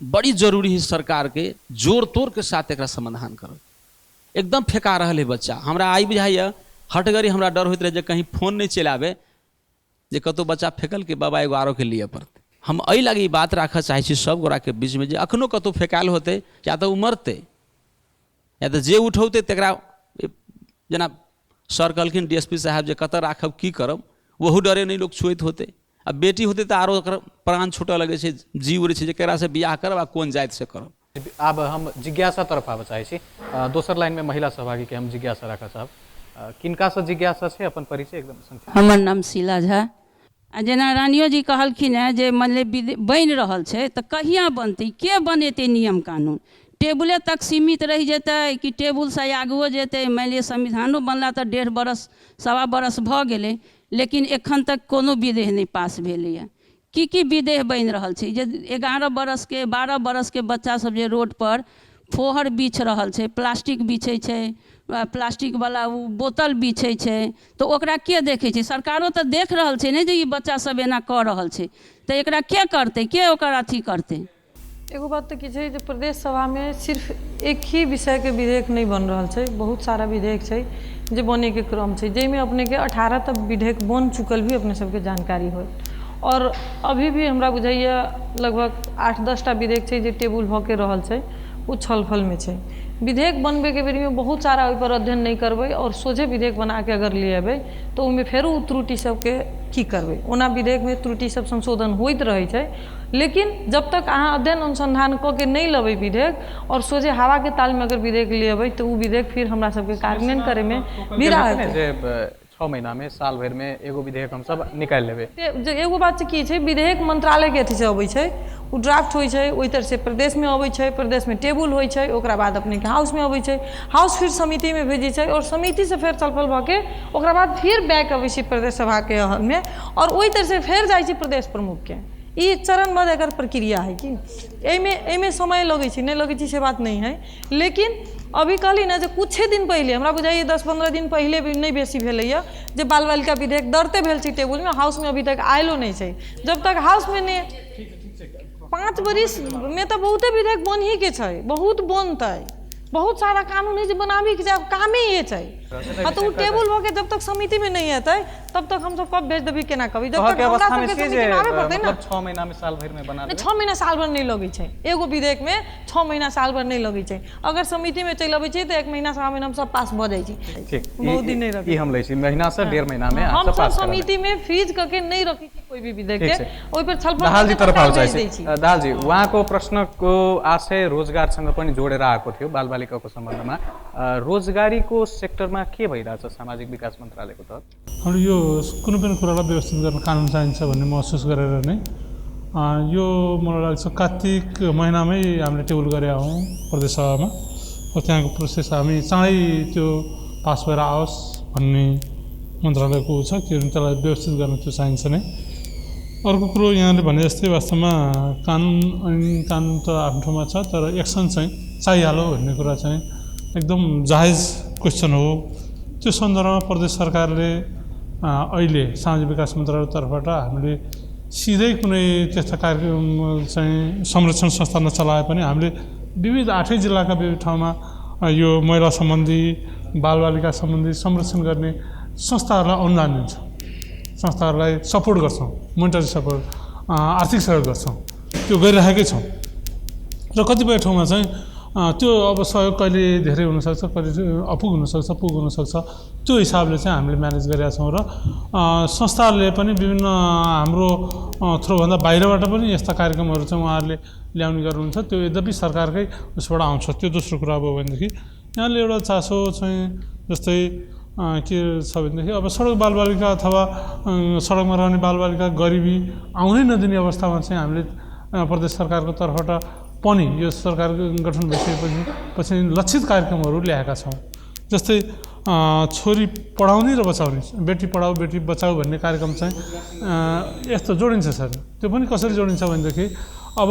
बड़ी जरूरी है सरकारके जोर तोड़के साथ एकरा समाधान करब। एकदम फेका रहल है बच्चा। हमरा आइ बुझाइए हटगरी हमरा डर होइत रहै जे कहीं फोन नहि चलि आबै जे कतहु बच्चा फेकलकै बाबा एगो आरोके लिअ पड़तै। हम एहि लागी ई बात राखऽ चाहै छी सब गोराके बीचमे जे अखनो कतहु फेकायल होतै या तऽ ओ मरतै या तऽ जे उठौतै तकरा, जेना सर कहलखिन डी एस पी साहब जे कतऽ राखब की करब, ओहू डरे नहि लोक छुएत होतै। आ बेटी होतै तऽ आरो ओकर प्राण छूटऽ लगै छै, जीव उड़ै छै जे ककरासँ बियाह करब आ कोन जातिसँ करब। आब हम जिज्ञासा तरफ आबऽ चाहै छी। दोसर लाइनमे महिला सहभागीके हम जिज्ञासा राखऽ चाहब। किनकासँ जिज्ञासा छै, अपन परिचय एकदम संक्षिप्त। हमर नाम शीला झा। आ जेना रानियो जी कहलखिन हेँ जे मानि लिअ बनि रहल छै तऽ कहिया बनतै, के बनेतै नियम कानून? टेबुले तक सीमित रहि जेतै कि टेबुलसँ आगुओ जेतै? मानि लिअ संविधानो बनला तऽ 1.5 बरस 1.25 बरस भऽ गेलै, लेकिन एखन तक कोनो विधेयक नहि पास भेलैए। की की विधेयक बनि रहल छै? जे 11 बरसके 12 बरसके बच्चा सब जे रोडपर फोहर बिछ रहल छै, प्लास्टिक बिछै छै, प्लास्टिकवला ओ बोतल बिछै छै, तऽ ओकरा के देखै छै? सरकारो तऽ देख रहल छै ने जे ई बच्चा सब एना कऽ रहल छै, तऽ एकरा के करतै, के ओकर अथी करतै? एगो बात तऽ की छै जे प्रदेश सभामे सिर्फ एक ही विषयके विधेयक नहि बनि रहल छै, बहुत सारा विधेयक छै जे बनैके क्रम छै, जाहिमे अपनेके 18 तक विधेयक बनि चुकल भी अपने सबके जानकारी होत। और अभी भी हमरा बुझाइए लगभग 8-10 टा विधेयक छै जे टेबुल भऽ के रहल छै, ओ छलफलमे छै। विधेयक बनबैके बेरीमे बहुत सारा ओहिपर अध्ययन नहि करबै और सोझे विधेयक बनाके अगर ले अयबै तऽ ओहिमे फेरो ओ त्रुटि सबके की करबै। ओना विधेयकमे त्रुटि सब संशोधन होइत रहै छै, लेकिन जब तक अहाँ अध्ययन अनुसंधान कऽ के नहि लबै विधेयक और सोझे हवाके तालमे अगर विधेयक ले अबै तऽ ओ विधेयक फिर हमरा सबके कार्यान्वयन करैमे बिरा हेतै। जे 6 महीनामे साल भरिमे एगो विधेयक हमसब निकालि लेबै। जे एगो बात की छै, विधेयक मंत्रालयके अथीसँ अबै छै, ओ ड्राफ्ट होइ छै, ओहि तरहसँ प्रदेशमे अबै छै, प्रदेशमे टेबुल होइ छै, ओकरा बाद अपनेके हाउसमे अबै छै, हाउस फिर समितिमे भेजै छै और समितिसँ फेर छलफल भऽ के ओकरा बाद फिर बैक अबै छै प्रदेश सभाके हॉलमे और ओहि तरहसँ फेर जाइ छै प्रदेश प्रमुखके। ई चरणबद्ध एकर प्रक्रिया है कि एहिमे समय लगै छै, नहि लगै छै से बात नहि है। लेकिन अभी कहली ने जे कुछे दिन पहिले हमरा बुझाइए 10-15 दिन पहिले भी नहि बेसी भेलैए जे बाल बालिका विधेयक दरते भेल छै टेबुलमे, हाउसमे अभी तक आयलो नहि छै। जब तक हाउसमे नहि 5 बरिसमे तऽ बहुते विधेयक बनहीके छै, बहुत बनतै, बहुत सारा कानून है जे बनाबैके छै, आब कामे इहे छै। हाँ, तो टेबुल भऽ के जब तक समिति में नहीं एतै तब तक हमसब कब भेज देबी केना कभी, जब तक हमरा सबके समिति में आबे पड़तै ना। 6 महीना में साल भर में बना देबै। 6 महीना साल भर नहीं लगै छै, एगो विधेयक में 6 महीना साल भर नहीं लगै छै। अगर समिति में चलि अबै छै तऽ 1 महीना 1.25 महीना में सब पास भऽ जाइ छै। ठीक, बहुत दिन नहीं रखै ई हम लै छी, महीना से 1.5 महीना में हम सब समिति में फ्रीज करके नहीं रखै छी कोई भी विधेयक के, ओहि पर छलफल। दाहाल जी तरफ आउ जाइ छी। दाहाल जी, उहाँको प्रश्नको आशय रोजगारसँग पनि जोडेर आएको थियो बालबालिकाको सम्बन्धमा। रोजगारीको सेक्टरमा के भइरहेछ सामाजिक विकास मन्त्रालयको तहत? हाम्रो यो कुनै पनि कुरालाई व्यवस्थित गर्न कानुन चाहिन्छ भन्ने महसुस गरेर नै यो मलाई लाग्छ कार्तिक महिनामै हामीले टेबल गरेका हौँ प्रदेश सभामा। त्यहाँको प्रोसेस हामी चाँडै त्यो पास भएर आओस् भन्ने मन्त्रालयको छ, किनभने त्यसलाई व्यवस्थित गर्न त्यो चाहिन्छ नै। अर्को कुरो यहाँले भने जस्तै वास्तवमा कानुन ऐन कानुन त आफ्नो ठाउँमा छ, तर एक्सन चाहिँ चाहिहाल्यो भन्ने कुरा चाहिँ एकदम जायज क्वेसन हो। त्यो सन्दर्भमा प्रदेश सरकारले अहिले सामाजिक विकास मन्त्रालयको तर्फबाट हामीले सिधै कुनै त्यस्ता कार्यक्रम चाहिँ संरक्षण संस्था नचलाए पनि हामीले विविध 8 जिल्लाका विविध ठाउँमा यो महिला सम्बन्धी बालबालिका सम्बन्धी संरक्षण गर्ने संस्थाहरूलाई अनुदान दिन्छौँ, संस्थाहरूलाई सपोर्ट गर्छौँ, मोनिटरी सपोर्ट, आर्थिक सहयोग गर्छौँ, त्यो गरिरहेकै छौँ। र कतिपय ठाउँमा चाहिँ त्यो अब सहयोग कहिले धेरै हुनसक्छ, कहिले अपुग हुनसक्छ, पुग हुनसक्छ, त्यो हिसाबले चाहिँ हामीले म्यानेज गरेका छौँ। र संस्थाहरूले पनि विभिन्न हाम्रो थ्रोभन्दा बाहिरबाट पनि यस्ता कार्यक्रमहरू चाहिँ उहाँहरूले ल्याउने गर्नुहुन्छ, त्यो यद्यपि सरकारकै उसबाट आउँछ। त्यो दोस्रो कुरा भयो भनेदेखि यहाँले एउटा चासो चाहिँ जस्तै के छ भनेदेखि अब सडक बालबालिका अथवा सडकमा रहने बालबालिका गरिबी आउनै नदिने अवस्थामा चाहिँ हामीले प्रदेश सरकारको तर्फबाट पनि यो सरकार गठन भइसकेपछि पछि लक्षित कार्यक्रमहरू ल्याएका छौँ। जस्तै छोरी पढाउने र बचाउने, बेटी पढाऊ बेटी बचाऊ भन्ने कार्यक्रम चाहिँ यस्तो जोडिन्छ सर। त्यो पनि कसरी जोडिन्छ भनेदेखि अब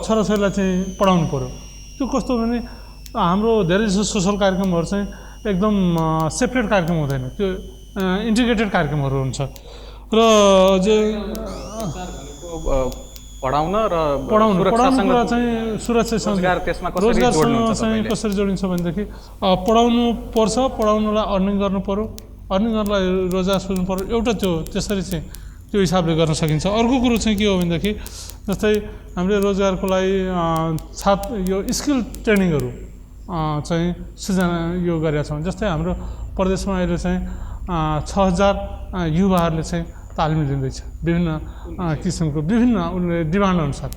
छोराछोरीलाई चाहिँ पढाउनु पऱ्यो। त्यो कस्तो भने हाम्रो धेरै जसो सोसल कार्यक्रमहरू चाहिँ एकदम सेपरेट कार्यक्रम हुँदैन, त्यो इन्टिग्रेटेड कार्यक्रमहरू हुन्छ। र पढाउन र पढाउनु कुरा चाहिँ सुरक्षासँग रोजगारसँग चाहिँ कसरी जोडिन्छ भनेदेखि पढाउनु पर्छ, पढाउनुलाई अर्निङ गर्नु पऱ्यो, अर्निङ गर्नलाई रोजगार खोज्नु पऱ्यो, एउटा त्यो त्यसरी चाहिँ त्यो हिसाबले गर्न सकिन्छ। अर्को कुरो चाहिँ के हो भनेदेखि जस्तै हामीले रोजगारको लागि छात्र यो स्किल ट्रेनिङहरू चाहिँ सृजना यो गरेका छौँ। जस्तै हाम्रो प्रदेशमा अहिले चाहिँ 6000 युवाहरूले चाहिँ तालिम लिँदैछ विभिन्न किसिमको, विभिन्न उनले डिमान्ड अनुसार।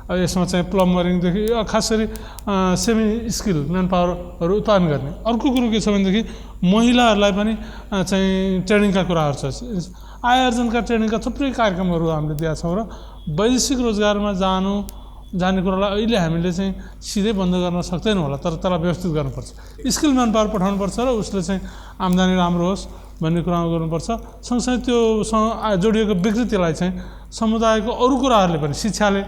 अब यसमा चाहिँ प्लम्बरिङदेखि खास गरी सेमी स्किल म्यान पावरहरू उत्पादन गर्ने। अर्को कुरो के छ भनेदेखि महिलाहरूलाई पनि चाहिँ ट्रेनिङका कुराहरू छ, आय आर्जनका ट्रेनिङका थुप्रै कार्यक्रमहरू हामीले दिएका छौँ। र वैदेशिक रोजगारमा जाने कुरालाई अहिले हामीले चाहिँ सिधै बन्द गर्न सक्दैनौँ होला, तर त्यसलाई व्यवस्थित गर्नुपर्छ, स्किल म्यान पावर पठाउनुपर्छ र उसले चाहिँ आम्दानी राम्रो होस् भन्ने कुरामा गर्नुपर्छ। सँगसँगै त्योसँग जोडिएको विकृतिलाई चाहिँ समुदायको अरू कुराहरूले पनि शिक्षाले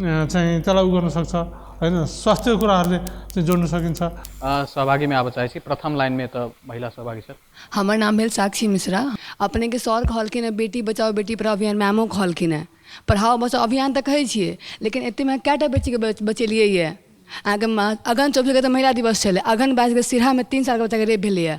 चाहिँ त्यसलाई उ गर्न सक्छ होइन, स्वास्थ्यको कुराहरूले चाहिँ जोड्न सकिन्छ। सहभागीमे आब चाहै छी प्रथम लाइनमे तऽ महिला सहभागी सर। हमर नाम भेल साक्षी मिश्रा। अपने के सर कहलखिन हँ बेटी बचाओ बेटी पढ़ाओ अभियान, मैमो कहलखिन हँ पढ़ाओ बचाओ अभियान तऽ कहै छियै, लेकिन एतेमे कएटा बच्चीके बचेलियै यऽ। अहाँके अगहन 24 के तऽ महिला दिवस छलै, अगहन 22 के सिरहामे 3 सालके बच्चाके रेप भेलैए।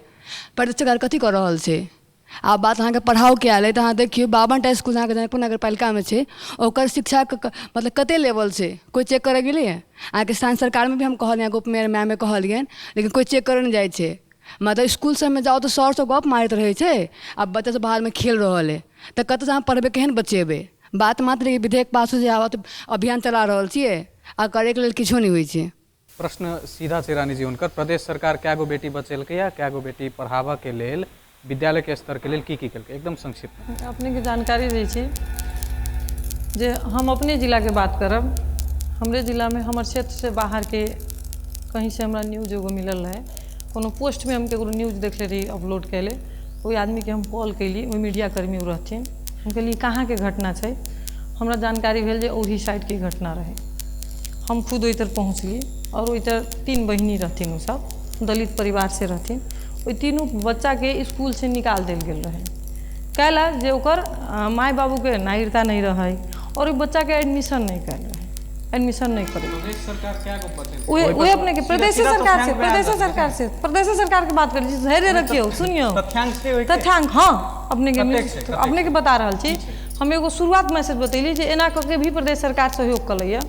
प्रदेश सरकार कथी कऽ रहल छै? आब बात अहाँके पढ़ाओके आयल अइ तऽ अहाँ देखियौ 52टा इसकुल अहाँके जनकपुर नगरपालिकामे छै, ओकर शिक्षाके मतलब कते लेवल छै कोइ चेक करऽ गेलैए? अहाँके स्थानीय सरकारमे भी हम कहलियनि, अहाँके उपमेयर मैमके कहलियनि, लेकिन कोइ चेक करऽ नहि जाइ छै। मतलब इसकुल सबमे जाउ तऽ सर सब गप मारैत रहै छै आ बच्चा सब बाहरमे खेल रहल अइ, तऽ कतऽसँ अहाँ पढ़बै, केहन बचेबै? बात मात्र विधेयक पास हो जाए अभियान चला रहल छियै आ करैके लेल किछो नहि होइ छै। प्रश्न सीधा छै रानी जी हुनकर, प्रदेश सरकार कए गो बेटी बचेलकै या कए गो बेटी पढ़ाबऽ के लेल विद्यालय के स्तर के लेल की की केलकै, एकदम संक्षिप्त। अपने के जानकारी दै छी जे हम अपने जिलाके बात करब। हमरे जिलामे हमर क्षेत्र से बाहर के कहीं से हमरा न्यूज एगो मिलल रहे, कोनो पोस्टमे हम केकरो न्यूज देखले रही अपलोड कैले, ओहि आदमीके हम कॉल कैली, ओहि मीडिया कर्मी ओ रहथिन, हम कहलियै कहाँके घटना छै? हमरा जानकारी भेल जे ओही साइडके घटना रहै। हम खुद ओहि तर पहुँचली और ओहि तर 3 बहिनी रहथिन, ओसब दलित परिवार से रहथिन। ओहि तीनू बच्चाके स्कूल से निकाल देल गेल रहै, कैला जे ओकर माय बाबूके नागरिकता नहि रहै और ओहि बच्चाके एडमिशन नहि कयल रहै। एडमिशन नहि करेलकै। प्रदेश सरकार क्या गो बचेलकै? उहे अपने के प्रदेश सरकार से, प्रदेश सरकार से, प्रदेश सरकार के बात करै छी, धैर्य रखियौ, सुनियौ। तथ्यांक छै ओहिके? तथ्यांक हाँ, अपने के अपने के बता रहल छी। हम एगो शुरुआत मैसेज बतैली जे एना कऽ के भी प्रदेश सरकार सहयोग कलैया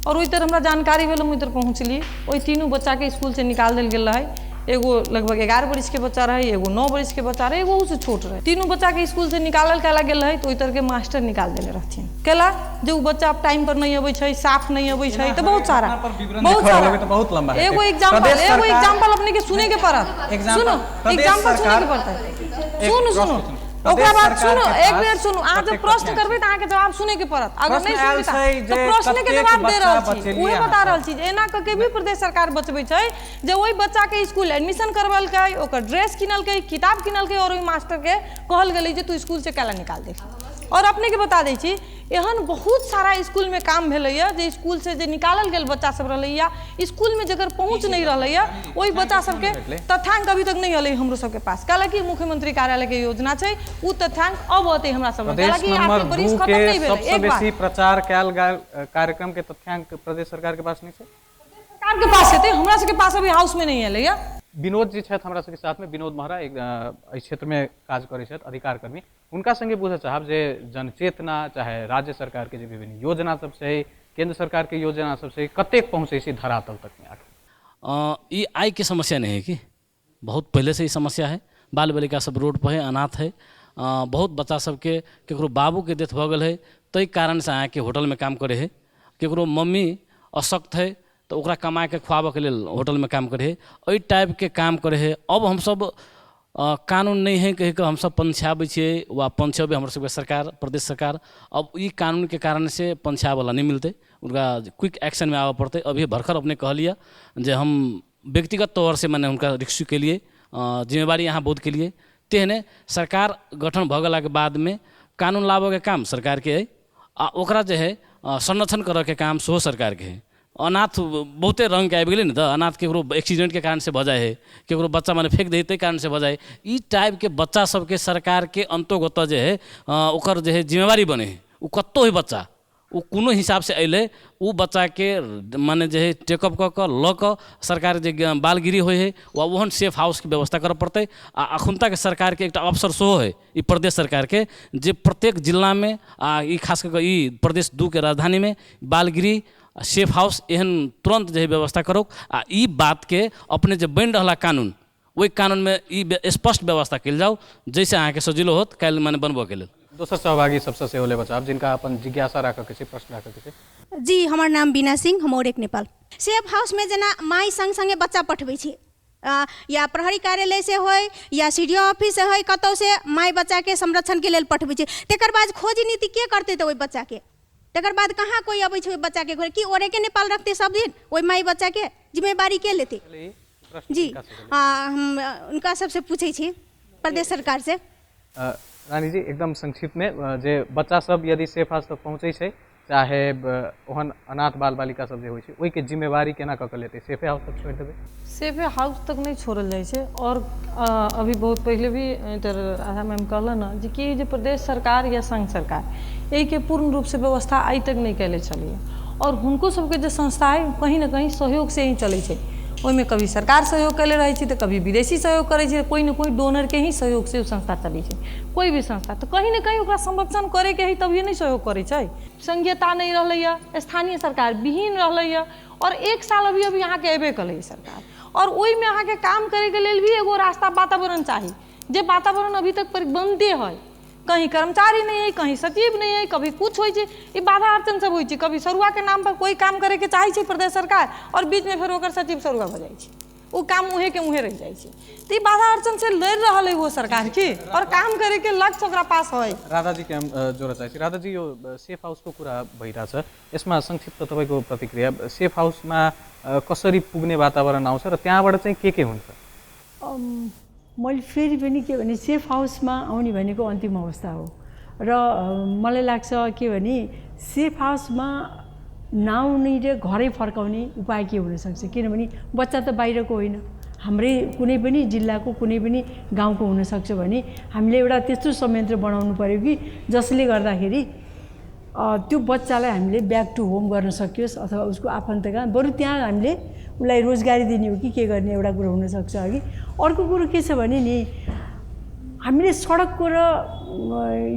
और ओहि तरह हमरा जानकारी भेल, हम ओहि तरह पहुँचली। ओहि तीनू बच्चाके स्कूल से निकाल देल गेल रहै। एगो लगभग 11 बरिस के बच्चा रहे, एगो 9 बरिस के बच्चा रहे, एगो ओहू छोट रहे। तीनू बच्चा के स्कूल से निकालल कैला गेल रहे तो ओहि तरह के मास्टर निकाल देले रहथिन। कैला जे उ बच्चा टाइम पर नहीं अबै छै, साफ नहीं अबै छै, तो बहुत सारा बहुत सारा बहुत लंबा एगो एग्जांपल, एगो एग्जांपल अपने के सुने के पड़त। सुनो, एग्जांपल सुने के पड़तै। सुनो सुनो, ओकरा बाद सुनो, एक मिनट सुनू। अहाँ जब प्रश्न करबै तऽ अहाँके जवाब सुने के पड़त। अगर नहीं सुनबै तऽ प्रश्न के जवाब दे रहल छी, उहे बता रहल छी जे एना कऽ के भी प्रदेश सरकार बचबै छै जे ओहि बच्चा के स्कूल एडमिशन करबेलकै, ओकर ड्रेस किनलकै, किताब किनलकै और ओहि मास्टर के कहल गेलै जे तू स्कूल से कैला निकाल दे। और अपने के बता दै छी एहन बहुत सारा स्कूल में काम भेलैया जे स्कूल से जे निकालल गेल बच्चा सब रहलैया, स्कूल में जकर पहुँच नहीं रहलैया, ओहि बच्चा सबके तथ्यांक अभी तक नहीं अलै हमरो सबके पास। काहेकि मुख्यमंत्री कार्यालय के योजना छै, उ तथ्यांक अब अतै हमरा सब। प्रदेश नंबर 2 के सबसे बेसी प्रचार कयल गेल कार्यक्रम के तथ्यांक प्रदेश सरकार के पास नहीं छै? सरकार के पास हेतै, हमरा सबके पास अभी हाउस में नहीं एलैया। विनोद जी छथि हमरा सबके साथ में। विनोद महरा एक एहि क्षेत्र में काज करै छथि, अधिकार कर्मी। हुनका संगे पूछऽ चाहब जे जनचेतना चाहे राज्य सरकार के जे विभिन्न योजना सब छै, केंद्र सरकार के योजना सब छै, कतेक पहुँचै छै धरातल तक में? ई आइ के समस्या नहीं है कि बहुत पहले से ही समस्या है। बाल बालिका सब रोड पर है, अनाथ है। बहुत बच्चा सबके केकरो बाबू के डेथ भऽ गेल है ताहि कारण से अहाँके होटल में काम करे है, केकरो मम्मी अशक्त है तो ओकरा कमा के खुआबऽके लेल होटल में काम करे है, एहि टाइपके काम करे है। अब हमसब कानून नहीं है कहि कऽ हमसब पंछाबै छियै वा पंछेबै हमर सबके सरकार, प्रदेश सरकार। अब ई कानूनके कारण से पंछाबैवला नहि मिलतै, उनका क्विक एक्शनमे आबऽ पड़तै। अभी भरखर अपने कहलियै जे हम व्यक्तिगत तौर से मने हुनका रिस्क्यू केलिए, जिम्मेवारी अहाँ बहुत केलिए। तेहने सरकार गठन भऽ गेलाके बादमे कानून लाबऽके काम सरकारके अइ आ ओकरा जे है संरक्षण करऽके काम सेहो सरकारके है। अनाथ बहुते रङ्गके आबि गेलै ने, तऽ अनाथ केकरो एक्सीडेंटके कारण से भऽ जाइ है, केकरो बच्चा मने फेक दै ताहि कारण से भऽ जाइ। ई टाइपके बच्चा सबके सरकारके अन्तोगत जे है ओकर जे है जिम्मेवारी बनै है। ओ कतहु है बच्चा, ओ कोनो हिसाबसँ अयलै, ओ बच्चाके मने जे है टेकअप कऽ कऽ लऽ कऽ सरकार जे बालगिरी होइ है वा ओहन सेफ हाउसके व्यवस्था करऽ पड़तै। आ अखुनताके सरकारके एकटा अवसर सेहो है ई प्रदेश सरकारके जे प्रत्येक जिलामे आ ई खास कऽ कऽ ई प्रदेश 2 के राजधानीमे बालगिरी सेफ हाउस एहन तुरंत जे है व्यवस्था करो। आ ई बातके अपने जे बनि रहला कानून, ओहि कानूनमे ई स्पष्ट व्यवस्था कयल जाउ जैसे अहाँके सजिलो होत काल्हि मने बनबऽके लेल। दोसर सहभागी सबसँ सेहो लेबऽ चाहब जिनका अपन जिज्ञासा राखऽके छै, प्रश्न राखऽके छै। जी, हमर नाम बीना सिंह, हम औरेक नेपाल। सेफ हाउसमे जेना माय संग संगे बच्चा पठबै छी, या प्रहरी कार्यालय से होय या सी डी ओ ऑफिस से होय, कतौ से माय बच्चाके संरक्षणके लेल पठबै छी। तकर बाद खोज नीति के करतै तऽ ओहि बच्चाके? तकर बाद कहाँ कोई अबै छै ओहि बच्चाके घर? की ओरेके नेपाल रखतै सब दिन ओहि माय बच्चाके? जिम्मेवारी के लेतै? जी हम उनका सबसे पूछै छी प्रदेश सरकार से। रानी जी, एकदम संक्षिप्त में जे बच्चा सब यदि सेफ हाउस तक पहुँचै छै, चाहे ओहन अनाथ बाल बालिका सब जे होइ छै, ओहिके जिम्मेवारी केना कऽ के लेतै? सेफे हाउस तक छोड़ि देबै? सेफे हाउस तक नहि छोड़ल जाइ छै। और अभी बहुत पहले भी इधर राधा मैम कहलन ने जे कि जे प्रदेश सरकार या संघ सरकार एहिके पूर्ण रूपसँ व्यवस्था आइ तक नहि कयले छलैए। और हुनको सबके जे संस्था है कहीं ने कहीं सहयोग से ही चलै छै। ओहिमे कभी सरकार सहयोग कयले रहै छै तऽ कभी विदेशी सहयोग करै छै, कोइ ने कोइ डोनरके ही सहयोग से ओ संस्था चलै छै। कोइ भी संस्था तऽ कहीं ने कहीं ओकरा संरक्षण करैके है तभिए नहि सहयोग करै छै। संघीयता नहि रहलैए, स्थानीय सरकार विहीन रहलैए और 1 साल अभी अभी अहाँके अयबे कलै सरकार और ओहिमे अहाँके काम करैके लेल भी एगो रास्ता वातावरण चाही, जे वातावरण अभी तक बनते है। कहीं कर्मचारी नहीं है, कहीं सचिव नहीं है, कभी कुछ होइ छै, ई बाधा अड़चन सब होइ छै। कभी सरुआ के नाम पर कोई काम करे के चाहै छै प्रदेश सरकार और बीच में फेर ओकर सचिव सरुआ भऽ जाइ छै, ओ काम उहे के उहे रहि जाइ छै। तऽ ई बाधा अड़चन से लड़ि रहल है वो सरकार की और काम करे के लक्ष्य ओकरा पास है। राधा जी के हम जोड़ चाहै छी। राधा जी, यो सेफ हाउसको कुरा भइरहेछ, यसमा संक्षिप्त तपाईँको प्रतिक्रिया। सेफ हाउसमा कसरी पुग्ने वातावरण आउँछ र त्यहाँबाट चाहिँ के हुन्छ? मैले फेरि पनि के भने सेफ हाउसमा आउने भनेको अन्तिम अवस्था हो र मलाई लाग्छ के भने सेफ हाउसमा नआउने र घरै फर्काउने उपाय के हुनसक्छ? किनभने बच्चा त बाहिरको होइन, हाम्रै कुनै पनि जिल्लाको कुनै पनि गाउँको हुनसक्छ भने हामीले एउटा त्यस्तो संयन्त्र बनाउनु पर्यो कि जसले गर्दाखेरि त्यो बच्चालाई हामीले ब्याक टु होम गर्न सकियोस् अथवा उसको आफन्त कहाँ बरु त्यहाँ हामीले उसलाई रोजगारी दिने हो कि के गर्ने एउटा कुरो हुनसक्छ अघि। अर्को कुरो के छ भने नि हामीले सडकको र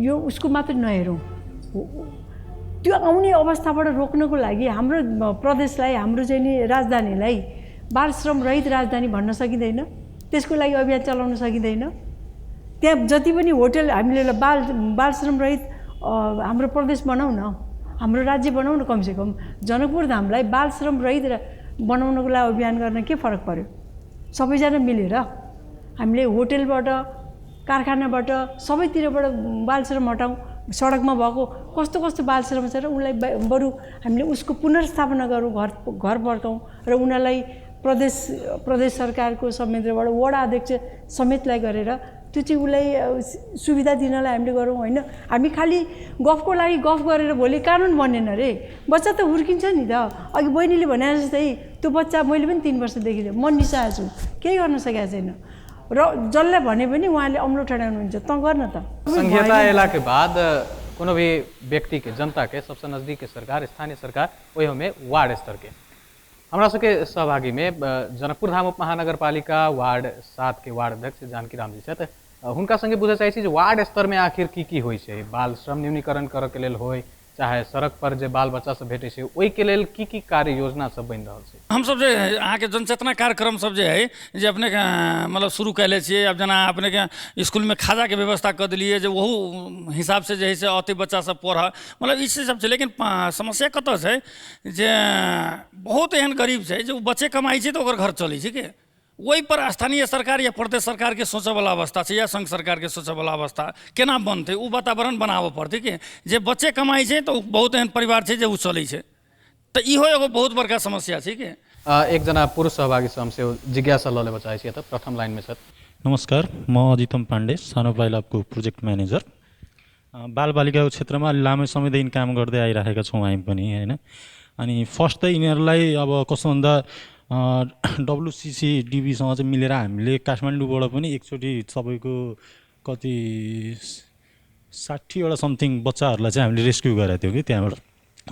यो उसको मात्र नहेरौँ, त्यो आउने अवस्थाबाट रोक्नको लागि हाम्रो प्रदेशलाई, हाम्रो चाहिँ नि राजधानीलाई बालश्रम रहित राजधानी भन्न सकिँदैन, त्यसको लागि अभियान चलाउन सकिँदैन। त्यहाँ जति पनि होटल हामीले बालश्रम रहित हाम्रो प्रदेश बनाउँ न, हाम्रो राज्य बनाउँ न, कमसेकम जनकपुर धामलाई बालश्रम रहित बनाउनको लागि अभियान गर्न के फरक पर्यो? सबैजना मिलेर हामीले होटलबाट, कारखानाबाट, सबैतिरबाट बालश्रम हटाउँ। सडकमा भएको कस्तो कस्तो बालश्रम छ र उनलाई बरु हामीले उसको पुनर्स्थापना गरौँ, घर घर फर्काउँ र उनीहरूलाई प्रदेश प्रदेश सरकारको संयन्त्रबाट वडा अध्यक्ष समेतलाई गरेर त्यो चाहिँ उसलाई सुविधा दिनलाई हामीले गरौँ। होइन, हामी खालि गफको लागि गफ गरेर भोलि कानुन बनेन रे, बच्चा त हुर्किन्छ नि त। अघि बहिनीले भने जस्तै त्यो बच्चा मैले पनि 3 वर्षदेखि म निसाएको छु, केही गर्न सकेको छैन र जसलाई भने पनि उहाँले अम्लो ठडाउनुहुन्छ, त गर्न त। संघीयता अयला के बाद कोनो भी व्यक्ति के, जनता के सबसे नजदीक के सरकार स्थानीय सरकार, ओहि में वार्ड स्तर के। हमरा सबके सहभागी में जनकपुर धाम उप महानगरपालिका वार्ड 7 के वार्ड अध्यक्ष जानकी राम जी छथि। हुनका संगे बुझे चाहै छी जे वार्ड स्तर में आखिर की की होइ छै, बाल श्रम न्यूनीकरण करऽ के लेल होइ, चाहे सड़क पर जे बाल बच्चा सब भेटै छै ओहि के लेल की की कार्य योजना सब बनि रहल छै। हमसब जे अहाँके जनचेतना कार्यक्रम सब जे है जे अपनेके मतलब शुरू कयले छियै। आब जेना अपनेके स्कूलमे खाजाके व्यवस्था कऽ देलियै जे ओहू हिसाबसँ जे है से अते बच्चा सब पढ़ऽ, मतलब ई सब छै। लेकिन समस्या कतऽ छै जे बहुत एहन गरीब छै जे ओ बच्चे कमाइ छै तऽ ओकर घर चलै छै के ओहि पर स्थानीय सरकार या प्रदेश सरकारके सोचऽवला अवस्था छै या संघ सरकारके सोचऽवला अवस्था केना बनतै, ओ वातावरण बनाबऽ पड़तै कि जे बच्चे कमाइ छै तऽ बहुत एहन परिवार छै जे ओ चलै छै। तऽ इहो एगो बहुत बड़का समस्या छै कि। एकजना पुरुष सहभागीसँ हम सेहो जिज्ञासा लऽ लेबऽ चाहै छी, एतऽ प्रथम लाइनमे छथि। नमस्कार, म अजितम पाण्डे, सानो पाइलाबको प्रोजेक्ट म्यानेजर। बालबालिकाको क्षेत्रमा अलि लामो समयदेखि काम गर्दै आइरहेका छौँ हामी पनि, होइन। अनि फर्स्ट त यिनीहरूलाई अब कस्तो भन्दा डब्लुसिसी डिबीसँग चाहिँ मिलेर हामीले काठमाडौँबाट पनि एकचोटि सबैको कति 60वटा समथिङ बच्चाहरूलाई चाहिँ हामीले रेस्क्यु गरेको थियौँ कि त्यहाँबाट।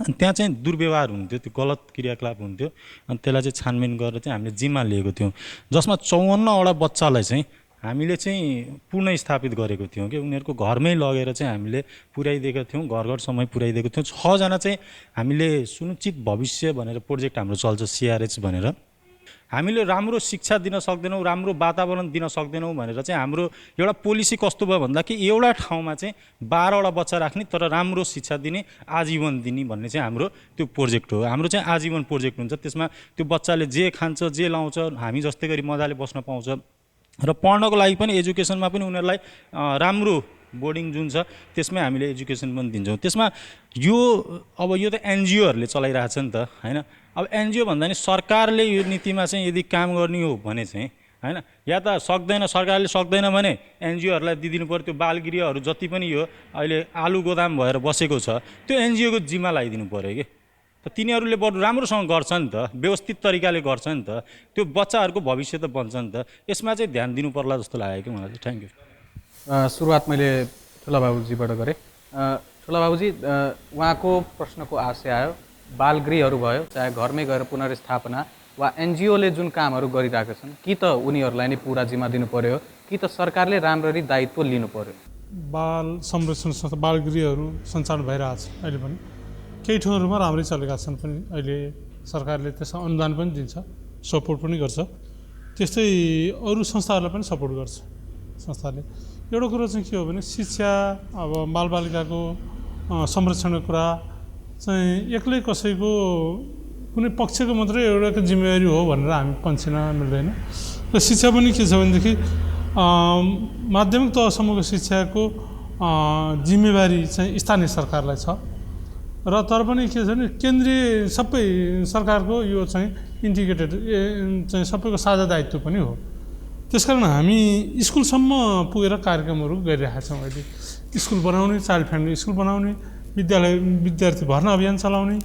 अनि त्यहाँ चाहिँ दुर्व्यवहार हुन्थ्यो, त्यो गलत क्रियाकलाप हुन्थ्यो, अनि त्यसलाई चाहिँ छानबिन गरेर चाहिँ हामीले जिम्मा लिएको थियौँ, जसमा 54वटा बच्चालाई चाहिँ हामीले चाहिँ पुनः स्थापित गरेको थियौँ कि उनीहरूको घरमै लगेर चाहिँ हामीले पुर्याइदिएका थियौँ, घर घरसम्म पुर्याइदिएको थियौँ। 6जना चाहिँ हामीले सुनिश्चित भविष्य भनेर प्रोजेक्ट हाम्रो चल्छ, सिआरएच भनेर। हामीले राम्रो शिक्षा दिन सक्दैनौँ, राम्रो वातावरण दिन सक्दैनौँ भनेर चाहिँ हाम्रो एउटा पोलिसी कस्तो भयो भन्दा कि एउटा ठाउँमा चाहिँ 12वटा बच्चा राख्ने तर राम्रो शिक्षा दिने, आजीवन दिने भन्ने चाहिँ हाम्रो त्यो प्रोजेक्ट हो। हाम्रो चाहिँ आजीवन प्रोजेक्ट हुन्छ, त्यसमा त्यो बच्चाले जे खान्छ जे लाउँछ हामी जस्तै गरी मजाले बस्न पाउँछ र पढ्नको लागि पनि एजुकेसनमा पनि उनीहरूलाई राम्रो बोर्डिङ जुन छ त्यसमै हामीले एजुकेसन पनि दिन्छौँ। त्यसमा यो अब यो त एनजिओहरूले चलाइरहेको छ नि त, होइन। अब एनजिओ भन्दा नि सरकारले यो नीतिमा चाहिँ यदि काम गर्ने हो भने चाहिँ, होइन, या त सक्दैन, सरकारले सक्दैन भने एनजिओहरूलाई दिइदिनु पर्यो। त्यो बालगृहहरू जति पनि यो अहिले आलु गोदाम भएर बसेको छ त्यो एनजिओको जिम्मा लगाइदिनु पऱ्यो कि त तिनीहरूले बरु राम्रोसँग गर्छ नि त, व्यवस्थित तरिकाले गर्छ नि त, त्यो बच्चाहरूको भविष्य त बन्छ नि त। यसमा चाहिँ ध्यान दिनु पर्ला जस्तो लाग्यो कि मलाई चाहिँ। Thank you. सुरुवात मैले ठुला बाबुजीबाट गरेँ। ठुला बाबुजी, उहाँको प्रश्नको आशय आयो बालगृहहरू भयो, चाहे घरमै गएर पुनर्स्थापना वा एनजिओले जुन कामहरू गरिरहेका छन्, कि त उनीहरूलाई नै पुरा जिम्मा दिनु पर्यो कि त सरकारले राम्ररी दायित्व लिनु पर्यो? बाल संरक्षण संस्था बालगृहहरू सञ्चालन भइरहेछ अहिले पनि, केही ठाउँहरूमा राम्रै चलेका छन् पनि। अहिले सरकारले त्यसमा अनुदान पनि दिन्छ, सपोर्ट पनि गर्छ, त्यस्तै अरू संस्थाहरूलाई पनि सपोर्ट गर्छ संस्थाले। एउटा कुरो चाहिँ के हो भने शिक्षा, अब बालबालिकाको संरक्षणको कुरा चाहिँ एक्लै कसैको कुनै पक्षको मात्रै एउटा जिम्मेवारी हो भनेर हामी पन्छिन मिल्दैन। र शिक्षा पनि के छ भनेदेखि माध्यमिक तहसम्मको शिक्षाको जिम्मेवारी चाहिँ स्थानीय सरकारलाई छ र तर पनि के छ भने केन्द्रीय सबै सरकारको यो चाहिँ इन्टिग्रेटेड चाहिँ सबैको साझा दायित्व पनि हो। त्यसकारण हामी स्कुलसम्म पुगेर कार्यक्रमहरू गरिरहेका छौँ। अहिले स्कुल बनाउने, चाइल्ड फ्रेन्डली स्कुल बनाउने, विद्यालय विद्यार्थी भर्ना अभियान चलाउने,